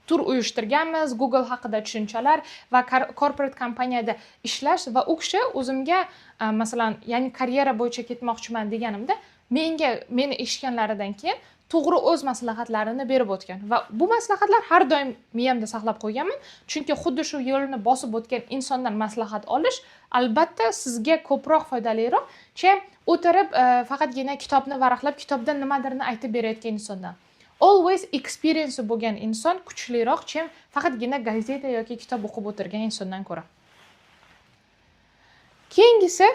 tur uyushtirganmiz, Google haqida tushunchalar va corporate kompaniyada ishlash. Va u kishi o'zimga, masalan, ya'ni karyera bo'yicha ketmoqchiman deganimda, menga, meni eshitganlaridan keyin to'g'ri o'z maslahatlarini berib o'tgan va bu maslahatlar har doim miyamda saqlab qo'yganman, chunki xuddi shu yo'lni bosib o'tgan insondan maslahat olish albatta sizga ko'proq foydaliroq, чем o'tirib faqatgina kitobni varaqlab, kitobdan nimadirni aytib berayotgan insondan. Always experience bo'lgan inson kuchliroq, чем faqatgina gazeta yoki kitob o'qib o'tirgan insondan ko'ra. Keyingisi,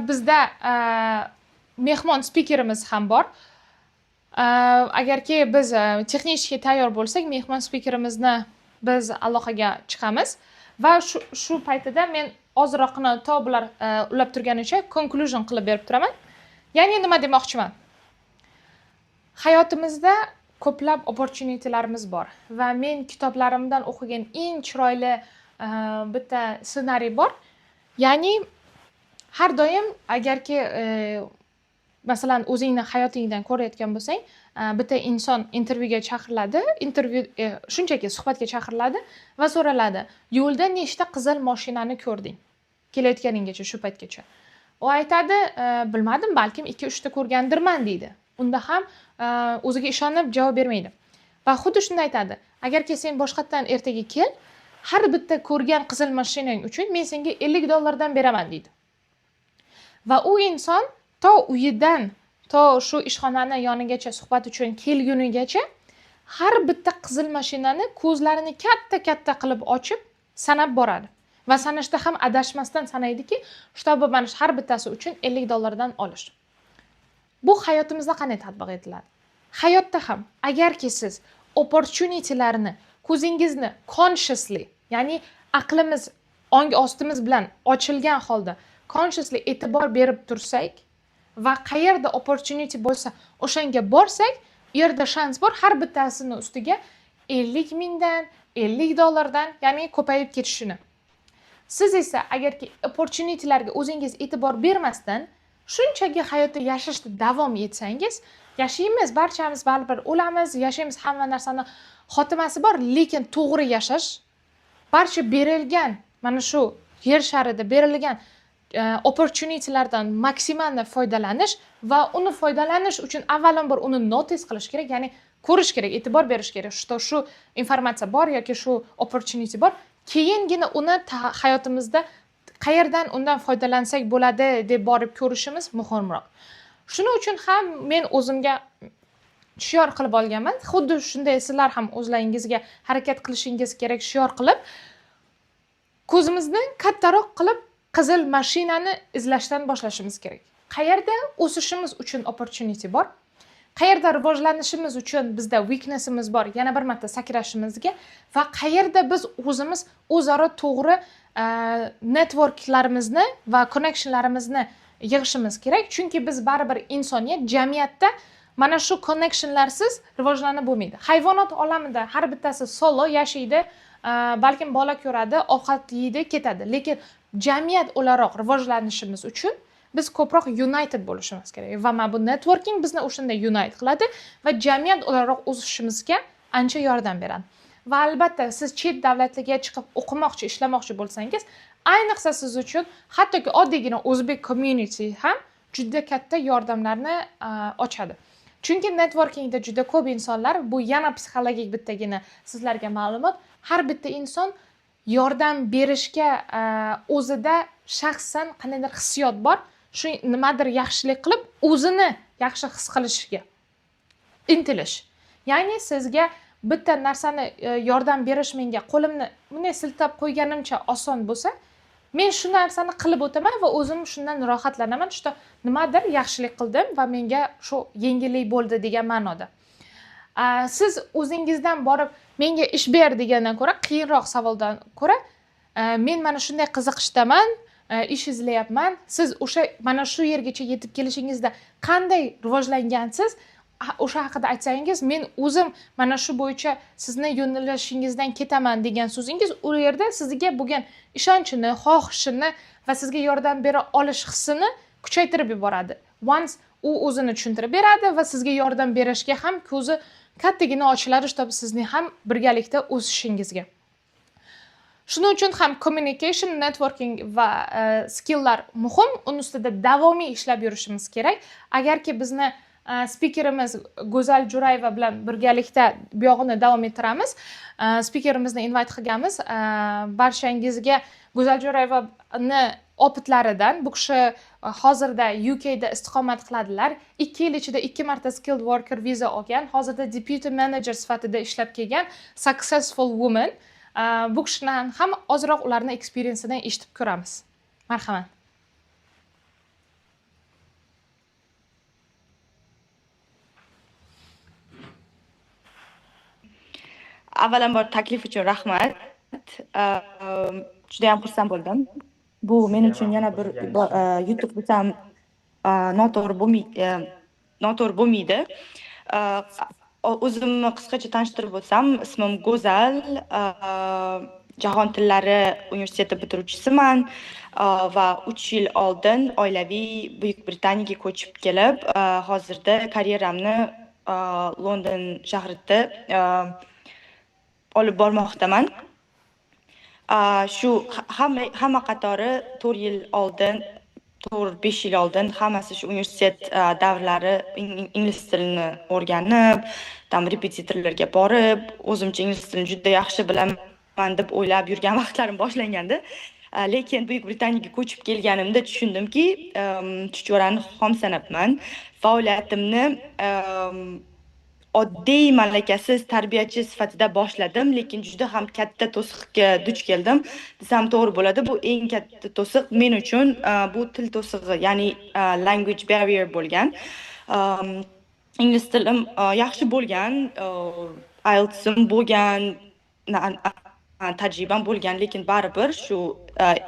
bizda mehmon spikerimiz ham bor. Agarki biz texnik tayyor bo'lsak, mehmon spikerimizni biz aloqaga chiqamiz va shu paytida men ozroqgina, to bular ulab turganicha, conclusion qilib berib turaman. Ya'ni nima demoqchiman? Hayotimizda ko'plab opportunitylarimiz bor va men kitoblarimdan o'qigan eng chiroyli bitta ssenariy bor. Ya'ni har doim agarki masalan, o'zingni hayotingdan ko'rayotgan bo'lsang, bitta inson intervyuga chaqiriladi, intervyu, shunchaki suhbatga chaqiriladi va so'raladi: "Yo'lda nechta qizil moshinani ko'rding kelayotganinggacha, shu paytgacha?" U aytadi: "Bilmadim, balkim ikki uchta ko'rgandirman", deydi. Unda ham o'ziga ishonib javob bermaydi va xuddi shunda aytadi: "Agarki sen boshqatdan ertaga kel, har bitta ko'rgan qizil mashinang uchun men senga 50 dollardan beraman", deydi. Va u inson to uyidan to shu ishxonani yonigacha, suhbat uchun kelgunigacha har bitta qizil mashinani ko'zlarini katta katta qilib ochib sanab boradi va sanashda ham adashmasdan sanaydiki, чтобы mana shu har bittasi uchun 50 dollardan olish. Bu hayotimizda qanday tatbiq etiladi? Hayotda ham agarki siz opportunitylarni ko'zingizni consciously, ya'ni aqlimiz, ong ostimiz bilan ochilgan holda consciously e'tibor berib tursak va qayerda opportunity bo'lsa, o'shanga borsak, u yerda shans bor har bittasini ustiga 50 mingdan, 50 dollardan, ya'ni ko'payib ketishini. Siz esa agarki opportunitylarga o'zingiz e'tibor bermasdan shunchaki hayotda yashashda davom etsangiz, yashaymiz barchamiz, baribir o'lamiz, yashaymiz, hamma narsani xotimasi bor, lekin to'g'ri yashash, barcha berilgan, mana shu yer sharida berilgan opportunitylardan максимально foydalanish va uni foydalanish uchun avvalambor uni notice qilish kerak, ya'ni ko'rish kerak, e'tibor berish kerak, что shu informatsiya bor yoki shu opportunity bor. Keyingina uni hayotimizda qayerdan undan foydalansak bo'ladi deb borib ko'rishimiz muhimroq. Shuning uchun ham men o'zimga shior qilib olganman. Xuddi shunday sizlar ham o'zlaringizga harakat qilishingiz kerak, shior qilib, ko'zimizni kattaroq qilib qizil mashinani izlashdan boshlashimiz kerak. Qayerda o'sishimiz uchun opportunity bor, qayerda rivojlanishimiz uchun bizda weaknessimiz bor, yana bir marta sakrashimizga va qayerda biz o'zimiz o'zaro to'g'ri networklarimizni va connectionlarimizni yig'ishimiz kerak. Chunki biz baribir insoniyat, jamiyatda mana shu connectionlarsiz rivojlanib bo'lmaydi. Hayvonot olamida har bittasi solo yashaydi, balkim bola ko'radi, ovqat yeydi, ketadi. Lekin jamiyat o'laroq rivojlanishimiz uchun biz ko'proq united bo'lishimiz kerak va mana bu networking bizni o'shanda unite qiladi va jamiyat o'laroq o'sishimizga ancha yordam beradi. Va albatta siz chet davlatlarga chiqib o'qimoqchi, ishlamoqchi bo'lsangiz, ayniqsa siz uchun hattoki oddiygina o'zbek community ham juda katta yordamlarni ochadi. Chunki networkingda juda ko'p insonlar, bu yana psixologik bittagina sizlarga ma'lumot, har bitta inson yordam berishga o'zida shaxsan qandaydir hissiyot bor, shu nimadir yaxshilik qilib o'zini yaxshi his qilishiga intilish. Ya'ni sizga bitta narsani yordam berish menga qo'limni bunday siltab qo'yganimcha oson bo'lsa, men shu narsani qilib o'taman va o'zim shundan rohatlanaman, что nimadir yaxshilik qildim va menga shu yengillik bo'ldi degan ma'noda. Siz o'zingizdan borib menga ish ber degandan ko'ra, qiyinroq savoldan ko'ra, men mana shunday qiziqishdaman, ish izlayapman, siz o'sha mana shu yergacha yetib kelishingizda qanday rivojlangansiz, o'sha haqida aytsangiz, men o'zim mana shu bo'yicha sizni yo'nalishingizdan ketaman degan so'zingiz u yerda sizga bo'lgan ishonchini, xohishini va sizga yordam bera olish hissini kuchaytirib yuboradi. Once u o'zini tushuntirib beradi va sizga yordam berishga ham ko'zi kattagina ochiladi, чтобы sizni ham birgalikda o'sishingizga. Shuning uchun ham communication, networking va skilllar muhim. Uni ustida davomiy ishlab yurishimiz kerak. Agarki bizni spikerimiz Go'zal Jo'rayeva bilan birgalikda buyog'ini davom ettiramiz. Spikerimizni invite qilganmiz. Barchangizga Go'zal Jo'rayevani опыт laridan, bu kishi hozirda UKda istiqomat qiladilar. 2 yil ichida 2 marta skilled worker viza olgan, hozirda deputy manager sifatida ishlab kelgan successful woman. Bu kishidan ham ozroq ularni experience-idan eshitib ko'ramiz. Marhamat. Avvalambor taklif uchun rahmat. Juda ham xursand bo'ldim. Bu men uchun yana bir yutuq desam noto'g'ri bo'lmaydi. O'zimni qisqacha tanishtirib o'tsam, ismim Go'zal, Jahon tillari universiteti bitiruvchisiman va 3 yil oldin oilaviy Buyuk Britaniyaga ko'chib kelib, hozirda karyeramni London shahrida olib bormoqdaman. Shu hamma qatori 4 yil oldin, 4-5 yil oldin hammasi shu universitet davrlari ingliz tilini o'rganib, tam repetitorlarga borib, o'zimcha ingliz tilini juda yaxshi bilaman deb o'ylab yurgan vaqtlarim boshlangandi. Lekin Buyuk Britaniyaga ko'chib kelganimda tushundimki, chuchvarani xom sanabman. Faoliyatimni oddiy malakasiz tarbiyachi sifatida boshladim, lekin juda ham katta to'siqqa duch keldim desam to'g'ri bo'ladi. Bu eng katta to'siq men uchun bu til to'sig'i, ya'ni language barrier bo'lgan. Ingliz tilim yaxshi bo'lgan, IELTSim bo'lgan, tajribam bo'lgan, lekin baribir shu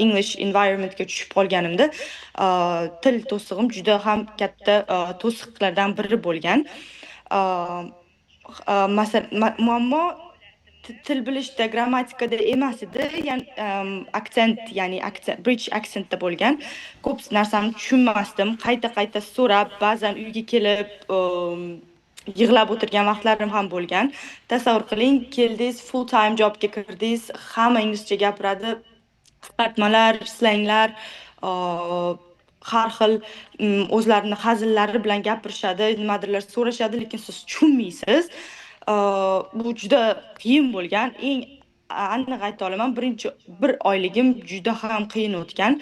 English environmentga tushib qolganimda til to'sig'im juda ham katta to'siqlardan biri bo'lgan. Masalan, muammo til bilishda, grammatikada emas edi, ya'ni aksent, ya'ni aksent, British accentda bo'lgan. Ko'p narsani tushunmasdim, qayta-qayta so'rab, ba'zan uyga kelib yig'lab o'tirgan vaqtlarim ham bo'lgan. Tasavvur qiling, keldingiz, full time jobga kirdingiz, hamma inglizcha gapiradi, qisqartmalar, slanglar, har xil o'zlarini hazillari bilan gapirishadi, nimadirlar so'rashadi, lekin siz tushunmaysiz. Bu juda qiyin bo'lgan. Eng Aniq ayta olaman, birinchi bir oyligim juda ham qiyin o'tgan.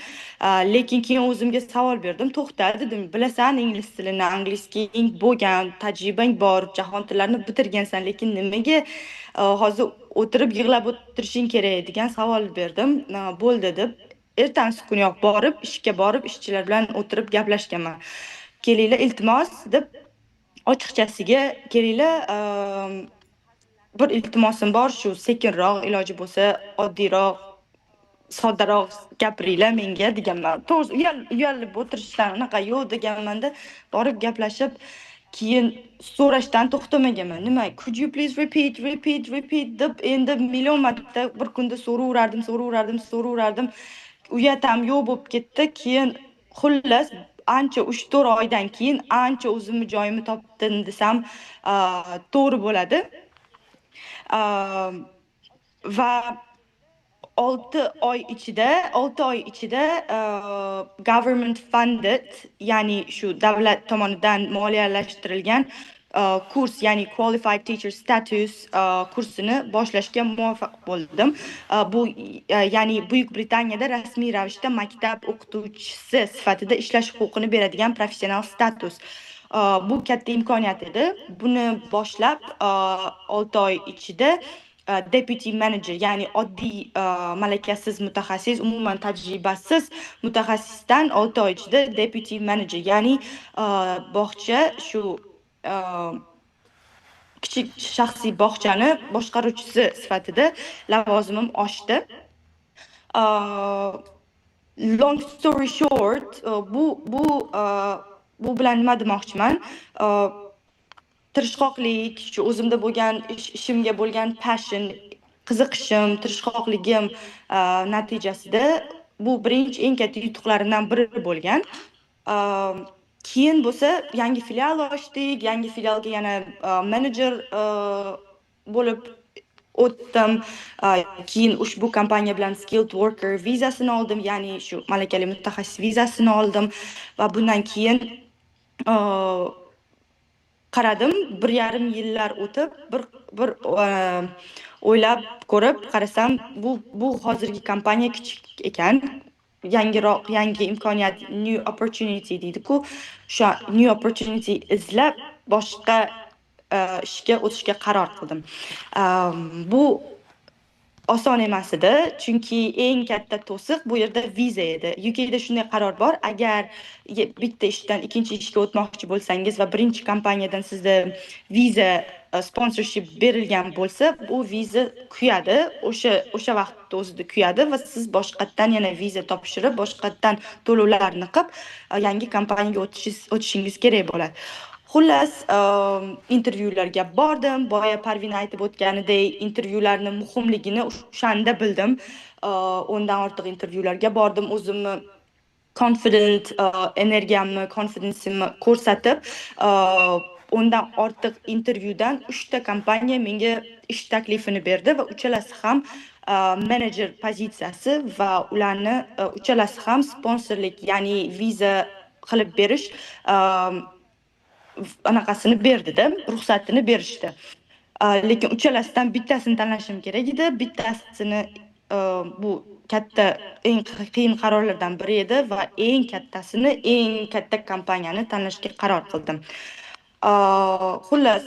Lekin keyin o'zimga savol berdim: "To'xta", dedim, "bilasan ingliz tilini, английский ing bo'lgan, tajribang bor, jahon tillarini bitirgansan, lekin nimaga hozir o'tirib yig'lab o'tirishing kerak?" degan savol berdim. Bo'ldi deb ertasi kuniyoq borib, ishga borib, ishchilar bilan o'tirib gaplashganman. "Kelinglar, iltimos", deb, ochiqchasiga, "Kelinglar, bir iltimosim bor, shu sekinroq, iloji bo'lsa oddiyroq, soddaroq gapiringlar menga", deganman. To'g'risi, uyalib o'tirishdan unaqa yo'q deganmanda. Borib gaplashib, keyin so'rashdan to'xtamaganman. Nima, "Could you please repeat, repeat, repeat", deb endi million marta bir kunda so'raverardim, so'raverardim, so'raverardim. Uyat ham yo'q bo'lib ketdi. Keyin, xullas, ancha, 3-4 oydan keyin ancha o'zimni joyimni topdim desam to'g'ri bo'ladi. Va 6 oy ichida government funded, ya'ni shu davlat tomonidan moliyalashtirilgan kurs, ya'ni qualified teacher status kursini boshlashga muvaffaq bo'ldim. Bu ya'ni Buyuk Britaniyada rasmiy ravishda maktab o'qituvchisi sifatida ishlash huquqini beradigan professional status. Bu katta imkoniyat edi. Buni boshlab, 6 oy ichida deputy manager, ya'ni oddiy malakasiz mutaxassis, umuman tajribasiz mutaxassisdan 6 oy ichida deputy manager, ya'ni bog'cha, shu kichik shaxsiy bog'chani boshqaruvchisi sifatida lavozimim oshdi. Long story short, bu bilan nima demoqchiman? Tirishqoqlik, shu o'zimda bo'lgan ishimga bo'lgan passion, qiziqishim, tirishqoqligim natijasida bu birinchi eng katta yutuqlarimdan biri bo'lgan. Keyin bo'lsa yangi filial ochdik, yangi filialga yana menejer bo'lib o'tdim. Keyin ushbu kompaniya bilan skilled worker vizasini oldim, ya'ni shu malakali mutaxassis vizasini oldim va bundan keyin qaradim, 1,5 yillar o'tib, bir o'ylab ko'rib qarasam, bu hozirgi kompaniya kichik ekan, yangiroq, yangi imkoniyat, new opportunity deydi-ku, o'sha new opportunity izlab boshqa ishga o'tishga qaror qildim. Bu oson emas edi, chunki eng katta to'siq bu yerda viza edi. UKda shunday qaror bor: agar bitta ishdan ikkinchi ishga o'tmoqchi bo'lsangiz va birinchi kompaniyadan sizda viza sponsorship berilgan bo'lsa, bu viza kuyadi, o'sha vaqtda o'zida kuyadi va siz boshqatdan yana viza topshirib, boshqatdan to'lovlarni qilib, yangi kompaniyaga o'tishingiz kerak bo'ladi. Xullas, intervyularga bordim. Boya Parvina aytib o'tganidek, intervyularni muhimligini o'shanda bildim. 10dan ortiq intervyularga bordim, o'zimni confident, energiyamni, confidenceimni ko'rsatib, 10dan ortiq intervyudan uchta kompaniya menga ish taklifini berdi va uchalasi ham menejer pozitsiyasi va ularni uchalasi ham sponsorlik, ya'ni viza qilib berish anaqasini berdida, ruxsatini berishdi. Lekin uchalasidan bittasini tanlashim kerak edi. Bittasini, bu katta, eng qiyin qarorlardan biri edi va eng kattasini, eng katta kompaniyani tanlashga qaror qildim. Xullas,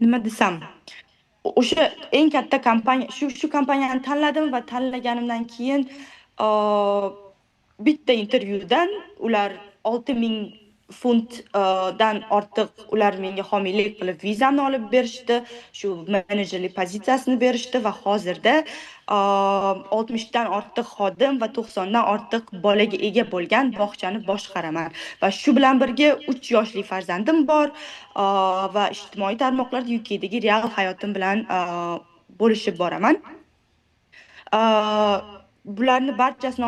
nima desam, o'sha eng katta kompaniya, shu kompaniyani tanladim va tanlaganimdan keyin bitta intervyudan ular 6000 funtdan ortiq ular menga homiylik qilib vizamni olib berishdi, shu menejerlik pozitsiyasini berishdi va hozirda 60dan ortiq xodim va 90dan ortiq bolaga ega bo'lgan bog'chani boshqaraman va shu bilan birga 3 yoshli farzandim bor va ijtimoiy tarmoqlarda UKdagi real hayotim bilan bo'lishib boraman. Bularni barchasini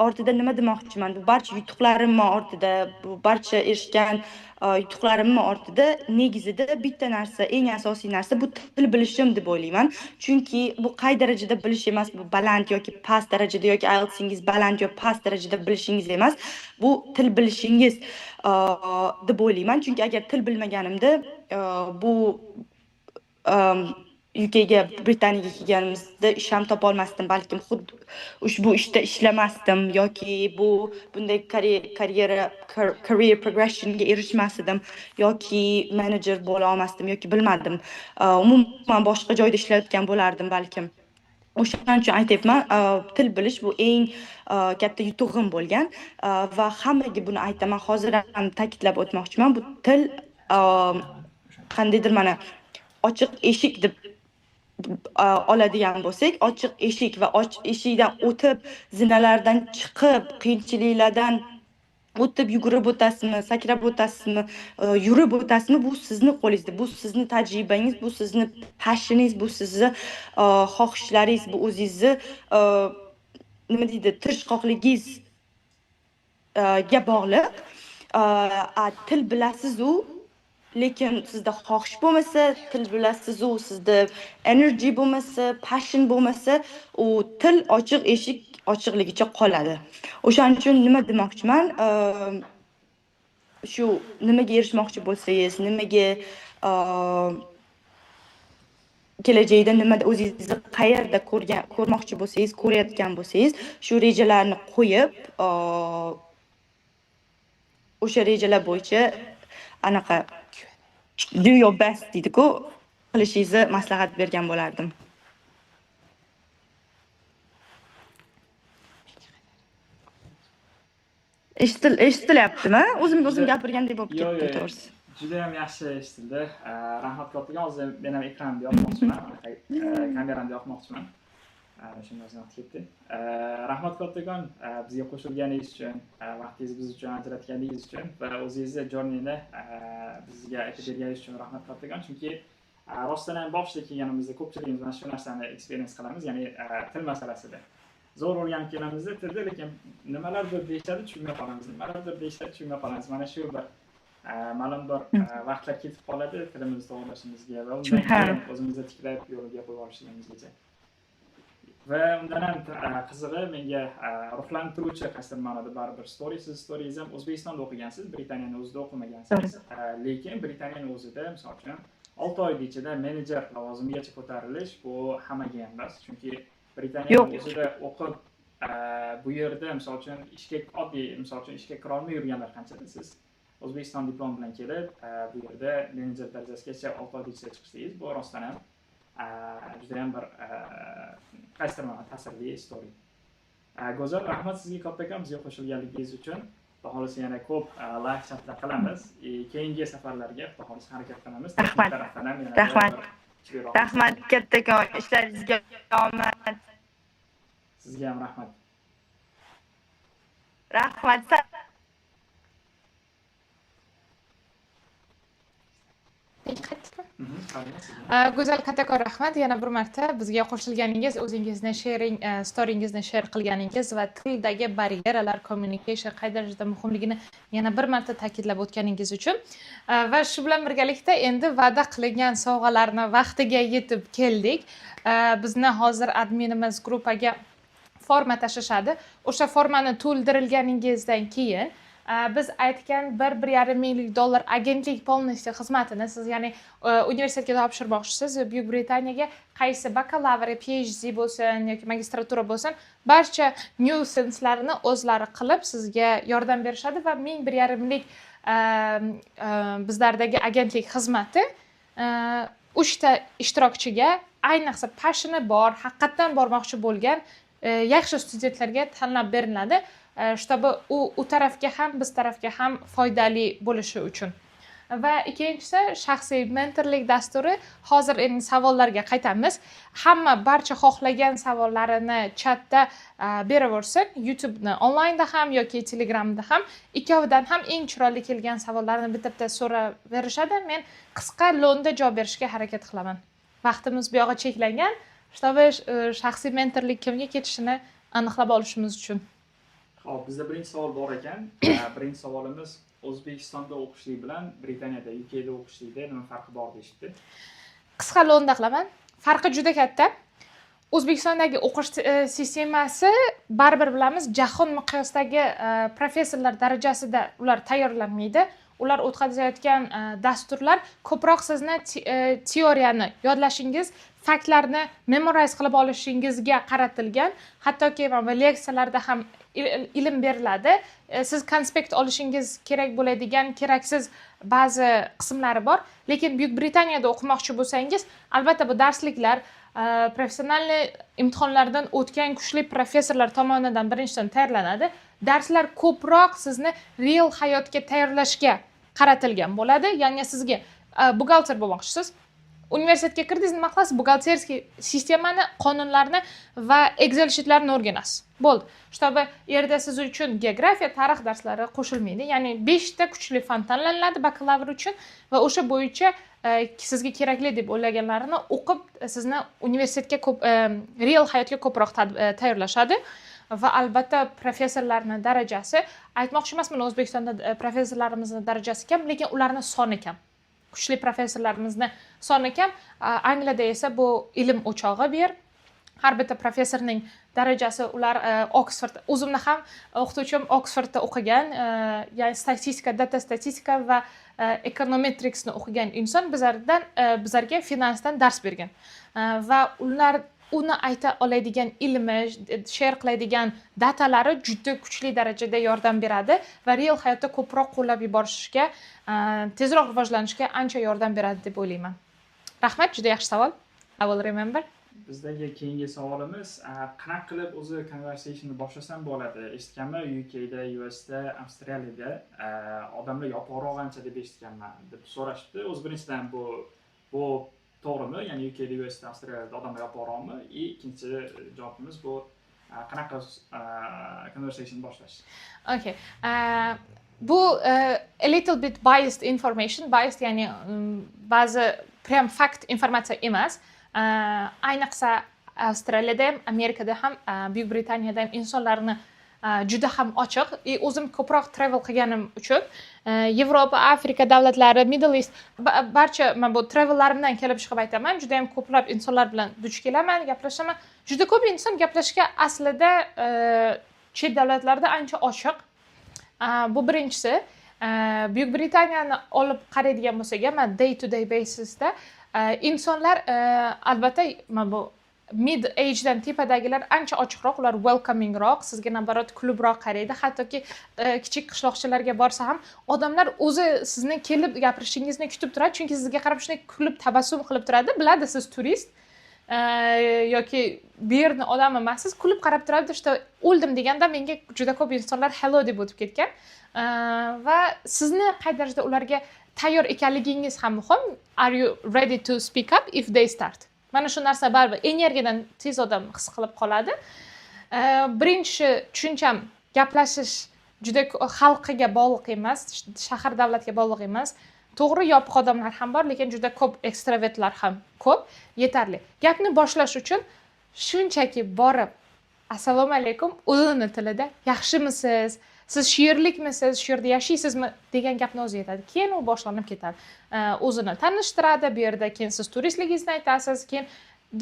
ortida nima demoqchiman? Bu barcha yutuqlarimni ortida, bu barcha erishgan yutuqlarimni ortida negizida bitta narsa, eng asosiy narsa bu til bilishim deb o'ylayman. Chunki bu qay darajada bilish emas, bu baland yoki past darajada yoki IELTSingiz baland yo past darajada bilishingiz emas, bu til bilishingiz deb o'ylayman. Chunki agar til bilmaganimda bu UKga, Britaniyaga kelganimizda ish ham topolmasdim, balkim xuddi ushbu ishda ishlamasdim yoki bunday karyera, career progressionga erishmas edim yoki menejer bo'la olmasdim yoki bilmadim, umuman boshqa joyda ishlayotgan bo'lardim balkim. O'shaning uchun aytyapman, til bilish bu eng katta yutug'im bo'lgan va hammaga buni aytaman, hozir ham ta'kidlab o'tmoqchiman. Bu til qandaydir mana ochiq eshik deb oladigan bo'lsak, ochiq eshik va ochiq eshikdan o'tib, zinalardan chiqib, qiyinchiliklardan o'tib, yugurib o'tasizmi, sakrab o'tasizmi, yurib o'tasizmi, bu sizni qo'lingizda, bu sizni tajribangiz, bu sizni passioningiz, bu sizni xohishlaringiz, bu o'zingizni nima deydi, tirishqoqligingizga bog'liq. Til bilasiz-u, lekin sizda xohish bo'lmasa, til bilasiz-u, sizda energy bo'lmasa, passion bo'lmasa, u til ochiq eshik ochiqligicha qoladi. O'shaning uchun nima demoqchiman, shu nimaga erishmoqchi bo'lsangiz, nimaga kelajakda nimada o'zingizni qayerda ko'rmoqchi bo'lsangiz, ko'rayotgan bo'lsangiz, shu rejalarni qo'yib, o'sha rejalar bo'yicha anaqa do your best deydi-ku, qilishingizni maslahat bergan bo'lardim. Eshitilyaptimi? O'zimga o'zim gapirgandek bo'lib ketdim, to'g'risi. Juda ham yaxshi eshitildi. Rahmat kattakon. Hozir men ham ekranni yoqmoqchiman, kameramni yoqmoqchiman. Shundan so'ng vaqt ketdi. Rahmat kattakon, bizga qo'shilganingiz uchun, vaqtingizni biz uchun ajratganingiz uchun va o'zingizni journeyni bizga aytib berganingiz uchun rahmat kattakon. Chunki rostdan ham boshida kelganimizda ko'pchiligimiz mana shu narsani experience qilamiz, ya'ni til masalasida. Zo'r o'rganib kelamizda tilda, lekin nimalardir deyishadi, tushunmay qolamiz, nimalardir deyishadi, tushunmay qolamiz. Mana shu bir ma'lum bir vaqtlar ketib qoladi tilimizni to'g'rilashimizga va undan keyin o'zimizni tiklab yo'lga qo'yib olishimizgacha. Va undan ham qizig'i menga ruhlantiruvchi qaysidir ma'noda baribir story, siz storyingiz ham O'zbekistonda o'qigansiz, Britaniyani o'zida o'qimagansiz. Lekin Britaniyani o'zida, misol uchun, 6 oy ichida menejer lavozimigacha ko'tarilish bu hammaga ham emas, chunki Britaniyani o'zida o'qib, bu yerda misol uchun ishga oddiy, misol uchun ishga kira olmay yurganlar qanchada? Siz O'zbekiston diplom bilan kelib, bu yerda menejer darajasigacha 6 oy ichida chiqishingiz, bu rostdan ham juda ham bir qaysidir ma'noda ta'sirli story. Go'zal, rahmat sizga kattakon bizga qo'shilganligingiz uchun. Xudo xohlasa yana ko'p live chatlar qilamiz. Keyingi safarlarga xudo xohlasa harakat qilamiz. Rahmat. Rahmat. Rahmat kattakon, ishlaringizga omad. Sizga ham rahmat. Rahmat. Go'zal, kattakon rahmat yana bir marta bizga qo'shilganingiz, o'zingizni sharing, storyingizni share qilganingiz va tildagi baryeralar, communication qay darajada muhimligini yana bir marta ta'kidlab o'tganingiz uchun. Va shu bilan birgalikda endi va'da qilingan sovg'alarni vaqtiga yetib keldik. Bizni hozir adminimiz gruppaga forma tashlashadi. O'sha formani to'ldirilganingizdan keyin biz aytgan 1-1,5 minglik dollar agentlik полностью xizmatini siz, ya'ni universitetga topshirmoqchisiz, Buyuk Britaniyaga qaysi bakalavr, PhD bo'lsin yoki magistratura bo'lsin, barcha nuisancelarni o'zlari qilib sizga yordam berishadi va ming bir yarimlik bizlardagi agentlik xizmati 3ta ishtirokchiga, ayniqsa pashioni bor, haqiqatdan bormoqchi bo'lgan yaxshi studentlarga tanlab beriladi, чтобы u tarafga ham, biz tarafga ham foydali bo'lishi uchun. Va ikkinchisi shaxsiy mentorlik dasturi. Hozir endi savollarga qaytamiz. Hamma barcha xohlagan savollarini chatda beraversin. YouTube'ni onlaynda ham yoki Telegramda ham, ikkovidan ham eng chiroyli kelgan savollarni bitta-bitta so'raverishadi. Men qisqa lo'nda javob berishga harakat qilaman. Vaqtimiz bu yog'i cheklangan. Чтобы shaxsiy mentorlik kimga ketishini aniqlab olishimiz uchun. Xo'p, bizda birinchi savol bor ekan. Birinchi savolimiz O'zbekistonda o'qishlik bilan Britaniyada, UKda o'qishlikda nima farqi bor deyishibdi. Qisqa lo'nda qilaman. Farqi juda katta. O'zbekistondagi o'qish sistemasi baribir bilamiz, jahon miqyosidagi professorlar darajasida ular tayyorlanmaydi. Ular o'tkazayotgan dasturlar ko'proq sizni teoriyani yodlashingiz, faktlarni memorize qilib olishingizga qaratilgan. Hattoki mana bu leksiyalarda ham ilm beriladi. Siz konspekt olishingiz kerak bo'ladigan keraksiz ba'zi qismlari bor. Lekin Buyuk Britaniyada o'qimoqchi bo'lsangiz, albatta, bu darsliklar professionalniy imtihonlardan o'tgan kuchli professorlar tomonidan birinchidan tayyorlanadi. Darslar ko'proq sizni real hayotga tayyorlashga qaratilgan bo'ladi. Ya'ni sizga buxgalter bo'lmoqchisiz, universitetga kirdingiz, nima qilasiz? Бухгалтерский sistemani, qonunlarni va Excel sheetlarni o'rganasiz, bo'ldi. Чтобы yerda siz uchun geografiya, tarix darslari qo'shilmaydi. Ya'ni beshta kuchli fan tanlanadi bakalavr uchun va o'sha bo'yicha sizga kerakli deb o'ylaganlarini o'qib, sizni universitetga ko'p, real hayotga ko'proq tayyorlashadi. Va albatta, professorlarni darajasi, aytmoqchi emasman, O'zbekistonda professorlarimizni darajasi kam, lekin ularni soni kam, kuchli professorlarimizni soni kam. Angliyada esa bu ilm o'chog'i bu yer. Har bitta professorning darajasi, ular Oksford, o'zimni ham o'qituvchim Oksfordda o'qigan, ya'ni statistika, data statistika va econometricsni o'qigan inson bizlardan, bizlarga finansdan dars bergan. Va ular uni ayta oladigan ilmi, share qiladigan datalari juda kuchli darajada yordam beradi va real hayotda ko'proq qo'llab yuborishga, tezroq rivojlanishga ancha yordam beradi deb o'ylayman. Rahmat, juda yaxshi savol. I will remember. Bizdagi keyingi savolimiz: qanaqa qilib o'zi conversationni boshlasam bo'ladi? Eshitganman, UKda, USda, Avstraliyada odamlar yopiqroq ancha deb eshitganman, deb so'rashibdi. O'zi birinchidan bu to'g'rimi, ya'ni UKda, USda, Avstraliyada odamlar yopiqroqmi? И ikkinchi javobimiz bu qanaqa conversation boshlash? Okay, bu a little bit biased information, biased, ya'ni ba'zi prям fakt informatsiya emas. Ayniqsa Avstraliyada ham, Amerikada ham, Buyuk Britaniyada ham insonlarni juda ham ochiq. И o'zim ko'proq travel qilganim uchun, Yevropa, Afrika davlatlari, Middle East, barcha mana bu travellarimdan kelib chiqib aytaman, juda yam ko'plab insonlar bilan duch kelaman, gaplashaman. Juda ko'p inson gaplashishga aslida chet davlatlarda ancha ochiq. Bu birinchisi. Buyuk Britaniyani olib qaraydigan bo'lsak ham, man day to day basisda insonlar, albatta, mana bu mid agedan tepadagilar ancha ochiqroq, ular welcomingroq, sizga наоборот kulibroq qaraydi. Hattoki kichik qishloqchalarga borsa ham odamlar o'zi sizni kelib gapirishingizni kutib turadi, chunki sizga qarab shunday kulib, tabassum qilib turadi, biladi siz turist yoki bu yerni odami emassiz, kulib qarab turadi, что o'ldim deganda menga juda ko'p insonlar "hello" deb o'tib ketgan. Va sizni qay darajada ularga tayyor ekanligingiz ham muhim. Are you ready to speak up if they start? Mana shu narsa baribir energiyadan tez odam his qilib qoladi. Birinchi tushuncham, gaplashish juda xalqiga bog'liq emas, shahar, davlatga bog'liq emas. To'g'ri, yopiq odamlar ham bor, lekin juda ko'p ekstravertlar ham ko'p, yetarli. Gapni boshlash uchun shunchaki borib, "Assalomu alaykum", o'zini tilida, "Yaxshimisiz, siz shu yerlikmisiz, shu yerda yashaysizmi?" degan gapni o'zi yetadi. Keyin u boshlanib ketadi. O'zini tanishtiradi bu yerda, keyin siz turistligingizni aytasiz, keyin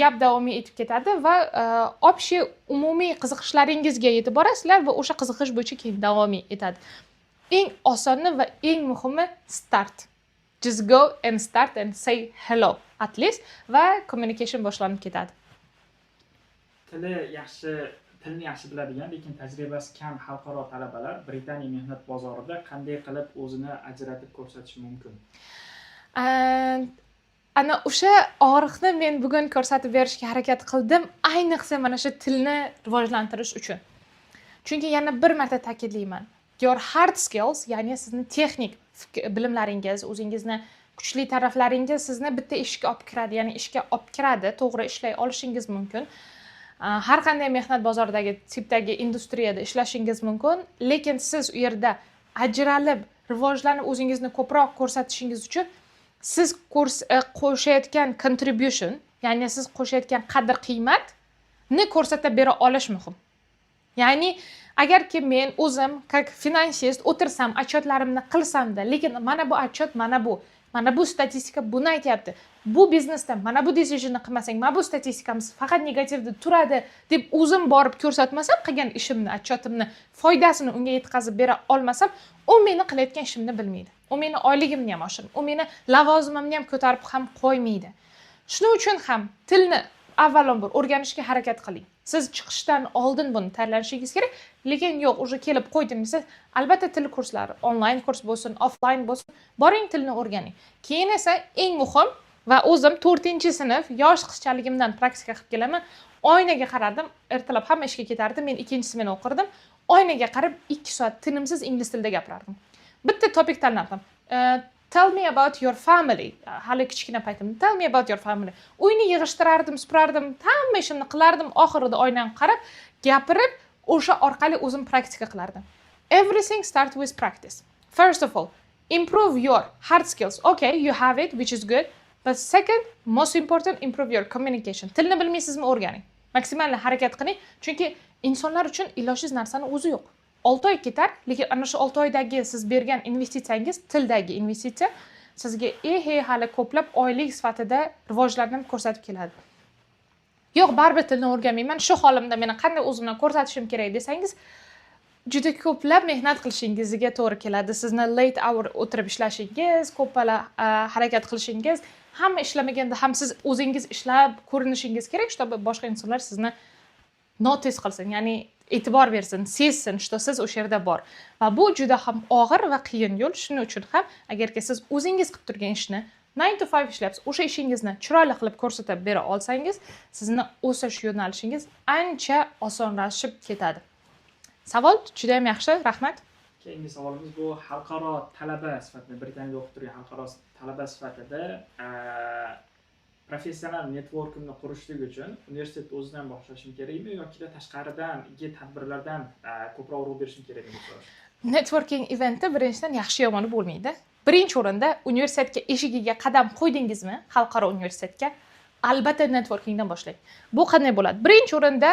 gap davom etib ketadi va общий, umumiy qiziqishlaringizga yetib borasizlar va o'sha qiziqish bo'yicha keyin davom etadi. Eng osoni va eng muhimi start. Just go and start and say hello at least va communication boshlanib ketadi. Tili yaxshi, tilni yaxshi biladigan, lekin tajribasi kam xalqaro talabalar Britaniya mehnat bozorida qanday qilib o'zini ajratib ko'rsatishi mumkin? Ana o'sha og'riqni men bugun ko'rsatib berishga harakat qildim, ayniqsa mana shu tilni rivojlantirish uchun. Chunki yana bir marta ta'kidlayman, your hard skills, ya'ni sizni texnik bilimlaringiz, o'zingizni kuchli taraflaringiz sizni bitta eshikka olib kiradi, ya'ni ishga olib kiradi, to'g'ri ishlay olishingiz mumkin, har qanday mehnat bozoridagi tipdagi industriyada ishlashingiz mumkin. Lekin siz u yerda ajralib, rivojlanib, o'zingizni ko'proq ko'rsatishingiz uchun siz qo'shayotgan contribution, ya'ni siz qo'shayotgan qadr qiymatni ko'rsatib bera olish muhim. Ya'ni agarki men o'zim как finansist o'tirsam, отчет larimni qilsamda, lekin mana bu отчет, mana bu Mana bu statistika buni aytyapti, bu biznesda mana bu decisionni qilmasang, mana bu statistikamiz faqat negativda turadi, deb o'zim borib ko'rsatmasam, qilgan ishimni, отчет imni foydasini unga yetkazib bera olmasam, u meni qilayotgan ishimni bilmaydi, u meni oyligimni ham oshirmaydi, u meni lavozimimni ham ko'tarib ham qo'ymaydi. Shuning uchun ham tilni avvalambor o'rganishga harakat qiling. Siz chiqishdan oldin buni tayyorlanishingiz kerak. Lekin yo'q, уже kelib qo'ydim desa, albatta til kurslari, onlayn kurs bo'lsin, offlayn bo'lsin, boring, tilni o'rganing. Keyin esa eng muhim va o'zim to'rtinchi sinf yosh qizchaligimdan praktika qilib kelaman. Oynaga qarardim ertalab, hamma ishga ketardi, men ikkinchi smena o'qirdim, oynaga qarab 2 soat tinimsiz ingliz tilida gapirardim. Bitta topic tanlardim: "Tell me about your family." Hali kichkina paytimda "Tell me about your family." Uyni yig'ishtirardim, supurardim, hamma ishimni qilardim, oxirida oynani qarab gapirib, o'sha orqali o'zim praktika qilardim. Everything start with practice. First of all, improve your hard skills. Okay, you have it, which is good, but second most important, improve your communication. Tilni bilmaysizmi, o'rganing, maksimal harakat qiling, chunki insonlar uchun ilojsiz narsani o'zi yo'q. 6 oy ketar, lekin ana shu 6 oydagi siz bergan investitsiyangiz, tildagi investitsiya sizga ehe hali ko'plab oylik sifatida rivojlanib ko'rsatib keladi. Yo'q, baribir tilni o'rganmayman, shu holimda meni qanday o'zimni ko'rsatishim kerak, desangiz, juda ko'plab mehnat qilishingizga to'g'ri keladi. Sizni late hour o'tirib ishlashingiz, ko'pala harakat qilishingiz, hamma ishlamaganda ham siz o'zingiz ishlab ko'rinishingiz kerak, чтобы boshqa insonlar sizni notice qilsin, ya'ni e'tibor bersin, sezsin, что siz o'sha yerda bor. Va bu juda ham og'ir va qiyin yo'l. Shuning uchun ham agarki siz o'zingiz qilib turgan ishni, 9 to 5 ishlayapsiz, o'sha ishingizni chiroyli qilib ko'rsatib bera olsangiz, sizni o'sish yo'nalishingiz ancha osonlashib ketadi. Savol juda yam yaxshi, rahmat. Keyingi savolimiz bu xalqaro talaba sifatida, Britaniyada o'qib turgan xalqaro talaba sifatida professional networkimni qurishlik uchun universitet o'zidan boshlashim kerakmi yokida tashqaridagi tadbirlardan ko'proq urg'u berishim kerakmi, deb so'rashdi. Networking eventi birinchidan yaxshi yomoni bo'lmaydi. Birinchi o'rinda universitetga eshigiga qadam qo'ydingizmi, xalqaro universitetga, albatta networkingdan boshlang. Bu qanday bo'ladi? Birinchi o'rinda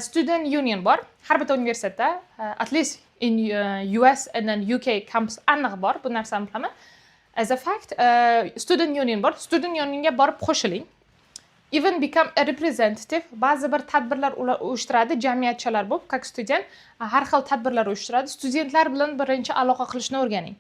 student union bor har bitta universitetda, at least in US and then UK campus aniq bor, bu narsani bilaman as a fact. Student union bor, student unionga borib qo'shiling, even become a representative. Ba'zi bir tadbirlar ular uyushtiradi, jamiyatchalar bo'lib, как student har xil tadbirlar uyushtiradi. Studentlar bilan birinchi aloqa qilishni o'rganing.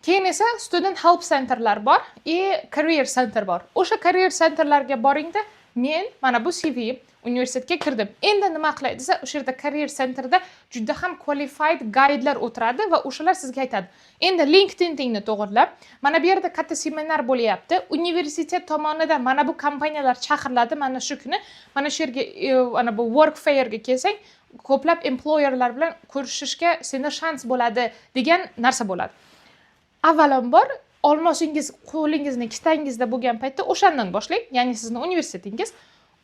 Keyin esa student help centerlar bor и career center bor. O'sha career centerlarga boringda, men mana bu CV, universitetga kirdim, endi nima qilay, desa, o'sha yerda career centerda juda ham qualified guidelar o'tiradi va o'shalar sizga aytadi: endi LinkedIningni to'g'irlab, mana bu yerda katta seminar bo'lyapti, universitet tomonidan mana bu kompaniyalar chaqiriladi, mana shu kuni mana shu yerga, mana bu work fairga kelsang, ko'plab employerlar bilan ko'rishishga senda shans bo'ladi, degan narsa bo'ladi. Avvalambor olmosingiz qo'lingizni kisangizda bo'lgan paytda o'shandan boshlang, ya'ni sizni universitetingiz.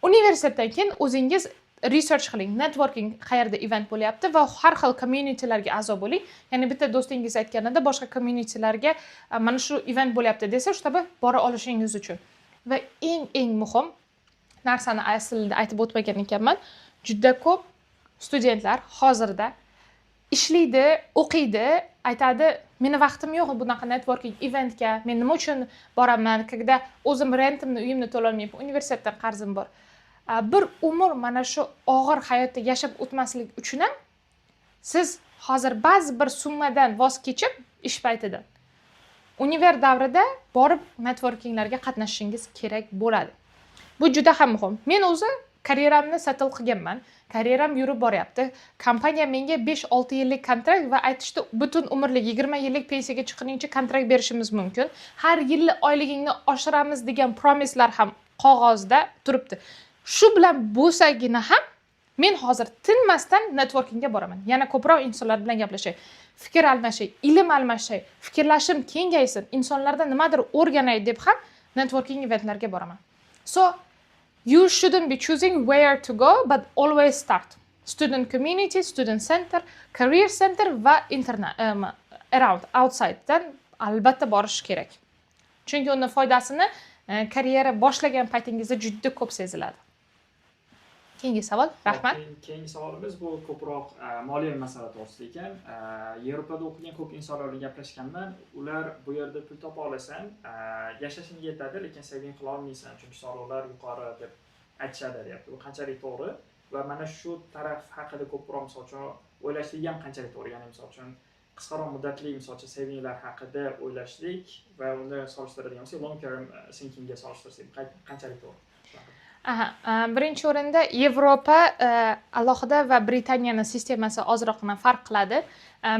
Universitetdan keyin o'zingiz research qiling, networking qayerda event bo'lyapti va har xil communitylarga a'zo bo'ling. Ya'ni bitta do'stingiz aytganida, boshqa communitylarga mana shu event bo'lyapti desa, чтобы bora olishingiz uchun. Va eng eng muhim narsani aslida aytib o'tmagan ekanman. Juda ko'p studentlar hozirda ishlaydi, o'qiydi, aytadi: meni vaqtim yo'q bunaqa networking eventga, men nima uchun boraman, когда o'zim rentimni, uyimni to'lolmayapman, universitetdan qarzim bor. Bir umr mana shu og'ir hayotda yashab o'tmaslik uchun ham siz hozir ba'zi bir summadan voz kechib, ish paytida, univer davrida borib networkinglarga qatnashishingiz kerak bo'ladi. Bu juda ham muhim. Men o'zi karyeramni settle qilganman, karyeram yurib boryapti, kompaniya menga 5-6 yillik kontrakt va aytishdi, butun umrlik, 20 yillik, pensiyaga chiqquningcha kontrakt berishimiz mumkin, har yili oyligingni oshiramiz, degan promiselar ham qog'ozda turibdi. Shu bilan bo'lsagina ham men hozir tinmasdan networkingga boraman, yana ko'proq insonlar bilan gaplashay, fikr almashay, ilm almashay, fikrlashim kengaysin, insonlardan nimadir o'rganay, deb ham networking eventlarga boraman. So you shouldn't be choosing where to go, but always start student community, student center, career center va internet around outsidedan albatta borish kerak, chunki uni foydasini karyera boshlagan paytingizda juda ko'p seziladi. Keyingi savol, rahmat. Keyingi savolimiz bu ko'proq moliyaviy masala to'g'risida ekan. Yevropada o'qigan ko'p insonlar bilan gaplashganman. Ular bu yerda pul topa olasan, yashashingga yetadi, lekin saving qila olmaysan, chunki soliqlar yuqori deb aytishadi, deyapti. Bu qanchalik to'g'ri va mana shu taraf haqida ko'proq, misol uchun, o'ylashlik ham qanchalik to'g'ri? Ya'ni, misol uchun, qisqaroq muddatli, misol uchun, savinglar haqida o'ylashlik va uni solishtiradigan bo'lsak, long term thinkingga solishtirsak, qanchalik to'g'ri? Aha, birinchi o'rinda Yevropa alohida va Britaniyani sistemasi ozroqgina farq qiladi.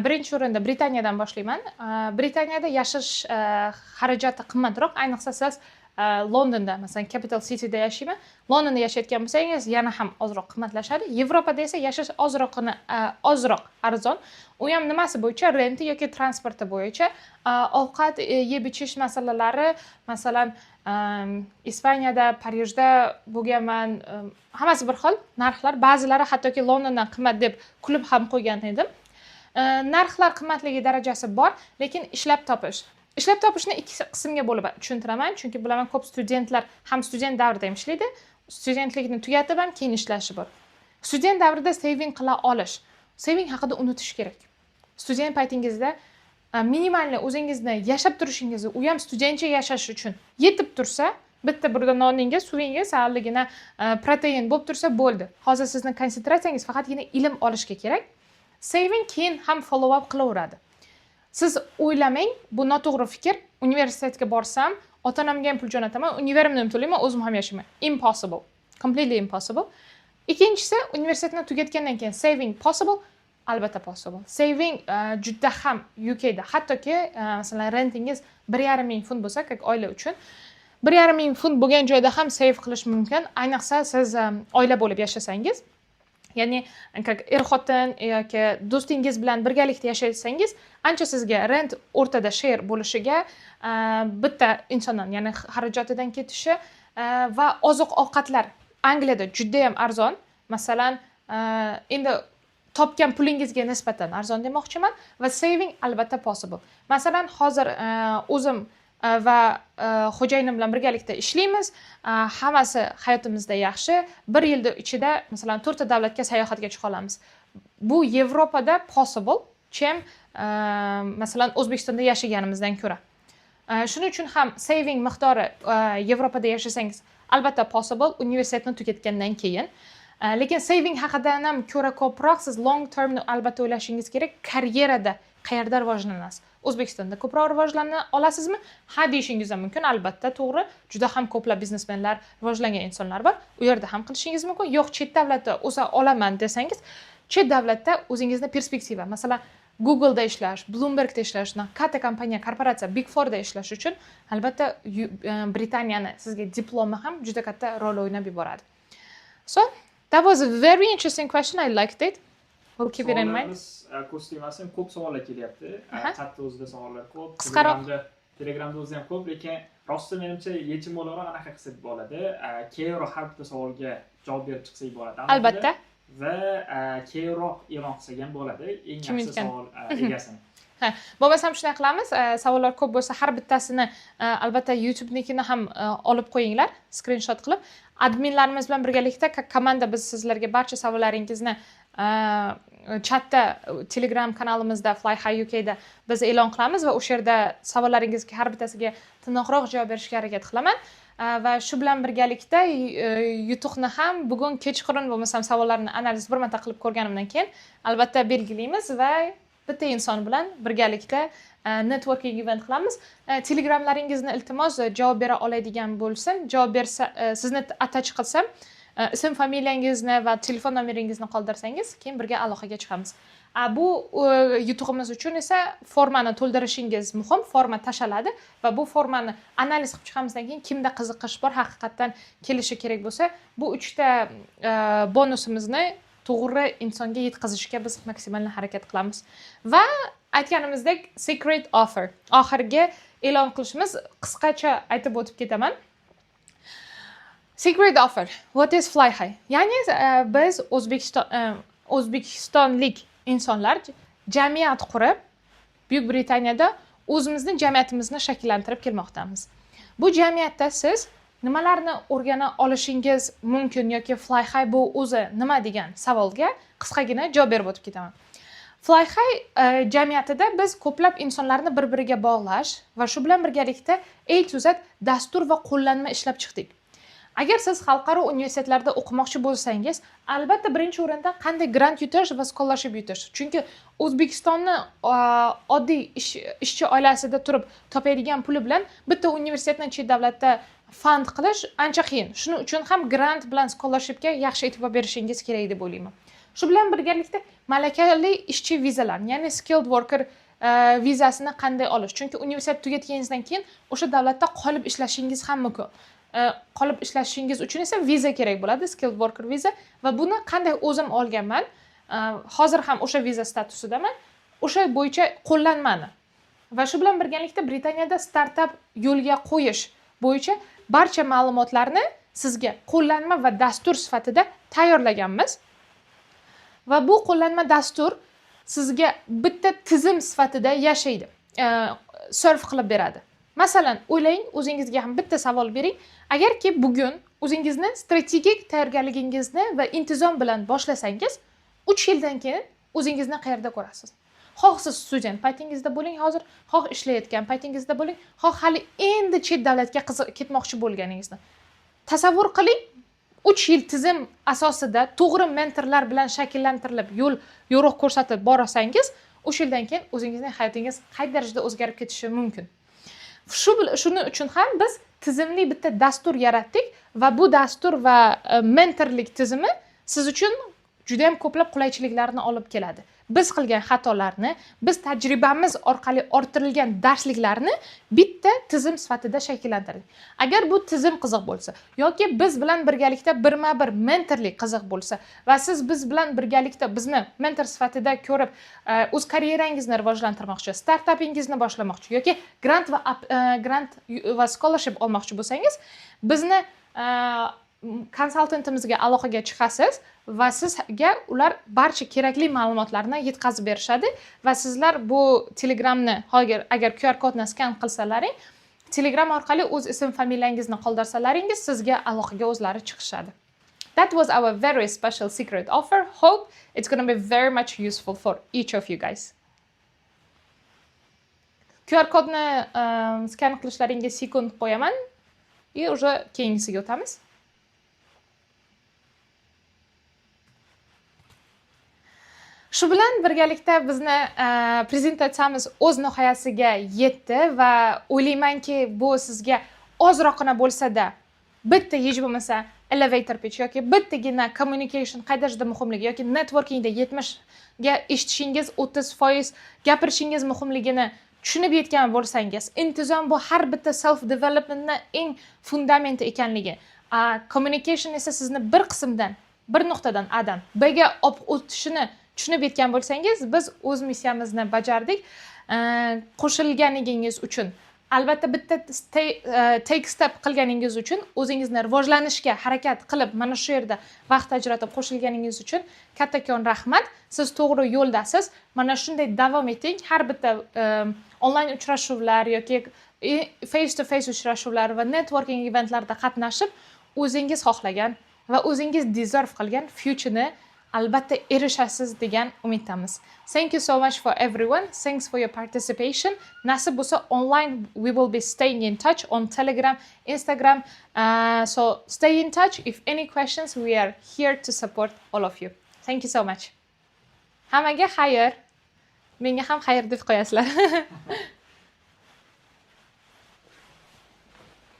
Birinchi o'rinda Britaniyadan boshlayman. Britaniyada yashash xarajati qimmatroq, ayniqsa siz Londonda, masalan, Capital Cityda yashayman, Londonda yashayotgan bo'lsangiz, yana ham ozroq qimmatlashadi. Yevropada esa yashash ozroqgina ozroq arzon. U ham nimasi bo'yicha? Renti yoki transporti bo'yicha. Ovqat yeb ichish masalalari, masalan, Ispaniyada, Parijda bo'lganman, hammasi bir xil narxlar, ba'zilari hattoki Londondan qimmat deb kulib ham qo'ygan edim. Narxlar qimmatligi darajasi bor, lekin ishlab topishni ikki qismga bo'lib tushuntiraman, chunki bilaman, ko'p studentlar ham student davrida ham ishlaydi, studentlikni tugatib ham keyin ishlashi bor. Student davrida saving qila olish, saving haqida unutish kerak. Student paytingizda минимальный o'zingizni yashab turishingizni, u ham studentcha yashash uchun yetib tursa, bitta burda noningiz, suvingiz, salligina protein bo'lib tursa bo'ldi. Hozir sizni konsentratsiyangiz faqatgina ilm olishga kerak. Saving keyin ham follow up qilaveradi. Siz o'ylamang, bu noto'g'ri fikr: universitetga borsam, ota onamga ham pul jo'nataman, univerimni ham to'layman, o'zim ham yashayman. Impossible, completely impossible. Ikkinchisi, universitetni tugatgandan keyin saving possible, albatta possible. Saving juda ham UKda, hattoki masalan, rentingiz 1,5 ming funt bo'lsa, как oila uchun 1,5 ming funt bo'lgan joyda ham save qilish mumkin, ayniqsa siz oila bo'lib yashasangiz, ya'ni как er xotin yoki do'stingiz bilan birgalikda yashasangiz, ancha sizga rent o'rtada share bo'lishiga, bitta insondan, ya'ni xarajatidan ketishi va oziq ovqatlar Angliyada judayam arzon, masalan, endi topgan pulingizga nisbatan arzon demoqchiman. Va saving albatta possible. Masalan, hozir o'zim va xo'jayinim bilan birgalikda ishlaymiz, hammasi hayotimizda yaxshi. Bir yilni ichida, masalan, to'rtta davlatga sayohatga chiqa olamiz. Bu Yevropada possible, чем masalan, O'zbekistonda yashaganimizdan ko'ra. Shuning uchun ham saving miqdori Yevropada yashasangiz, albatta possible universitetni tugatgandan keyin. Lekin saving haqidan ham ko'ra ko'proq siz long termni albatta o'ylashingiz kerak. Karyerada qayerda rivojlanasiz? O'zbekistonda ko'proq rivojlana olasizmi? Ha deyishingiz ham mumkin, albatta to'g'ri, juda ham ko'plab biznesmenlar, rivojlangan insonlar bor, u yerda ham qilishingiz mumkin. Yo'q, chet davlatda o'sa olaman desangiz, chet davlatda o'zingizni perspektiva, masalan, Google'da ishlash, Bloombergda ishlash, katta kompaniya, korporatsiya, Big Fourda ishlash uchun albatta Britaniyani sizga diplomi ham juda katta rol o'ynab yuboradi. So that was a very interesting question. I liked it. We'll keep it in mind. Savollarimiz ko'z tegmasin, ko'p savollar kelyapti. Chatda o'zida savollar ko'p. Qisqaroq. Telegramda o'zi ham ko'p, lekin rosti, menimcha, yechim o'laroq anaqa qilsak bo'ladi. Keyinroq har bitta savolga javob berib chiqsak bo'ladi alohida. Albatta. Va keyinroq e'lon qilsak ham bo'ladi eng Kim yaxshi yutgan? savol egasini. Ha, bo'lmasam shunday qilamiz, savollar ko'p bo'lsa, har bittasini albatta YouTube'nikini ham olib qo'yinglar, skrinshot qilib. Adminlarimiz bilan birgalikda, как komanda, biz sizlarga barcha savollaringizni chatda, Telegram kanalimizda, Fly High UKda biz e'lon qilamiz va o'sha yerda savollaringizga har bittasiga tiniqroq javob berishga harakat qilaman. Va shu bilan birgalikda yutuqni ham bugun kechqurun, bo'lmasam savollarni analiz bir marta qilib ko'rganimdan keyin albatta belgilaymiz va bitta inson bilan birgalikda networking event qilamiz. Telegramlaringizni iltimos, javob bera oladigan bo'lsin, javob bersa, sizni attach qilsam, ism familiyangizni va telefon nomeringizni qoldirsangiz, keyin birga aloqaga chiqamiz. Bu yutug'imiz uchun esa formani to'ldirishingiz muhim. Forma tashaladi va bu formani analiz qilib chiqqanimizdan keyin kimda qiziqish bor, haqiqatdan kelishi kerak bo'lsa, bu uchta bonusimizni to'g'ri insonga yetkazishga biz maksimal harakat qilamiz. Va aytganimizdek, secret offer, oxirgi e'lon qilishimiz, qisqacha aytib o'tib ketaman. Secret offer: what is Fly High? Ya'ni biz O'zbekiston, o'zbekistonlik insonlar jamiyat qurib, Buyuk Britaniyada o'zimizni jamiyatimizni shakllantirib kelmoqdamiz. Bu jamiyatda siz Nimalarni o'rgana olishingiz mumkin yoki Fly High bu o'zi nima degan savolga qisqagina javob berib o'tib ketaman. Fly High jamiyatida biz ko'plab insonlarni bir biriga bog'lash va shu bilan birgalikda A to Z dastur va qo'llanma ishlab chiqdik. Agar siz xalqaro universitetlarda o'qimoqchi bo'lsangiz, albatta birinchi o'rinda qanday grant yutish va scholarship yutish. Chunki O'zbekistonni oddiy ishchi oilasida turib topadigan puli bilan bitta universitetni chet davlatda fund qilish ancha qiyin. Shuning uchun ham grant bilan scholarshipga yaxshi e'tibor berishingiz kerak deb o'ylayman. Shu bilan birgalikda malakali ishchi vizalar, ya'ni skilled worker vizasini qanday olish? Chunki universitet tugatganingizdan keyin o'sha davlatda qolib ishlashingiz ham mumkin. Qolib ishlashingiz uchun esa viza kerak bo'ladi, skilled worker viza, va buni qanday o'zim olganman, hozir ham o'sha viza statusidaman, o'sha bo'yicha qo'llanmani va shu bilan birgalikda Britaniyada startap yo'lga qo'yish bo'yicha barcha ma'lumotlarni sizga qo'llanma va dastur sifatida tayyorlaganmiz. Va bu qo'llanma dastur sizga bitta tizim sifatida yashaydi, serve qilib beradi. Masalan, o'ylang, o'zingizga ham bitta savol bering. Agarki bugun o'zingizni strategik tayyorgarligingizni va intizom bilan boshlasangiz, 3 yildan keyin o'zingizni qayerda ko'rasiz? Xoh siz student paytingizda bo'ling hozir, xoh ishlayotgan paytingizda bo'ling, xoh hali endi chet davlatga ketmoqchi bo'lganingizni. Tasavvur qiling, 3 yil tizim asosida to'g'ri mentorlar bilan shakllantirilib, yo'l yo'riq ko'rsatib borasangiz, 3 yildan keyin o'zingizning hayotingiz qay darajada o'zgarib ketishi mumkin. Shuning uchun ham biz tizimli bitta dastur yaratdik va bu dastur va mentorlik tizimi siz uchun juda ham ko'plab qulaychiliklarni olib keladi. Biz qilgan xatolarni, biz tajribamiz orqali orttirilgan darsliklarni bitta tizim sifatida shakllantirdik. Agar bu tizim qiziq bo'lsa yoki biz bilan birgalikda birma-bir mentorlik qiziq bo'lsa va siz biz bilan birgalikda bizni mentor sifatida ko'rib, o'z karyerangizni rivojlantirmoqchi, startapingizni boshlamoqchi yoki grant va scholarship olmoqchi bo'lsangiz, bizni konsultantimizga aloqaga chiqasiz va sizga ular barcha kerakli ma'lumotlarni yetkazib berishadi va sizlar bu Telegramni hozir agar QR kodni skan qilsalaring, Telegram orqali o'z ism familiyangizni qoldirsalaringiz, sizga aloqaga o'zlari chiqishadi. That was our very special secret offer. Hope it's going to be very much useful for each of you guys. QR kodni skan qilishlaringga sekund qo'yaman и уже keyingisiga o'tamiz. Shu bilan birgalikda bizni prezentatsiyamiz o'z nihoyasiga yetdi va o'ylaymanki, bu sizga ozroqgina bo'lsa-da bitta hech bo'lmasa elevator pitch yoki bittagina communication qay darajada muhimligi yoki networkingda 70ga eshitishingiz, 30% gapirishingiz muhimligini tushunib yetgan bo'lsangiz, intizom bu har bitta self developmentni eng fundamenti ekanligi, communication esa sizni bir qismdan, bir nuqtadan A dan B ga olib o'tishini tushunib yetgan bo'lsangiz, biz o'z missiyamizni bajardik. Qo'shilganigingiz uchun, albatta bitta take step qilganingiz uchun, o'zingizni rivojlanishga harakat qilib, mana shu yerda vaqt ajratib qo'shilganingiz uchun kattakon rahmat. Siz to'g'ri yo'ldasiz. Mana shunday davom eting. Har bitta onlayn uchrashuvlar yoki face to face uchrashuvlar va networking eventlarda qatnashib, o'zingiz xohlagan va o'zingiz deserve qilgan futureni albatta erishasiz degan umiddamiz. Thank you so much for everyone. Thanks for your participation. Nasib bo'lsa, online we will be staying in touch on Telegram, Instagram. So stay in touch. If any questions, we are here to support all of you. Thank you so much. Hammaga xayr. Menga ham xayr deb qo'yasizlar.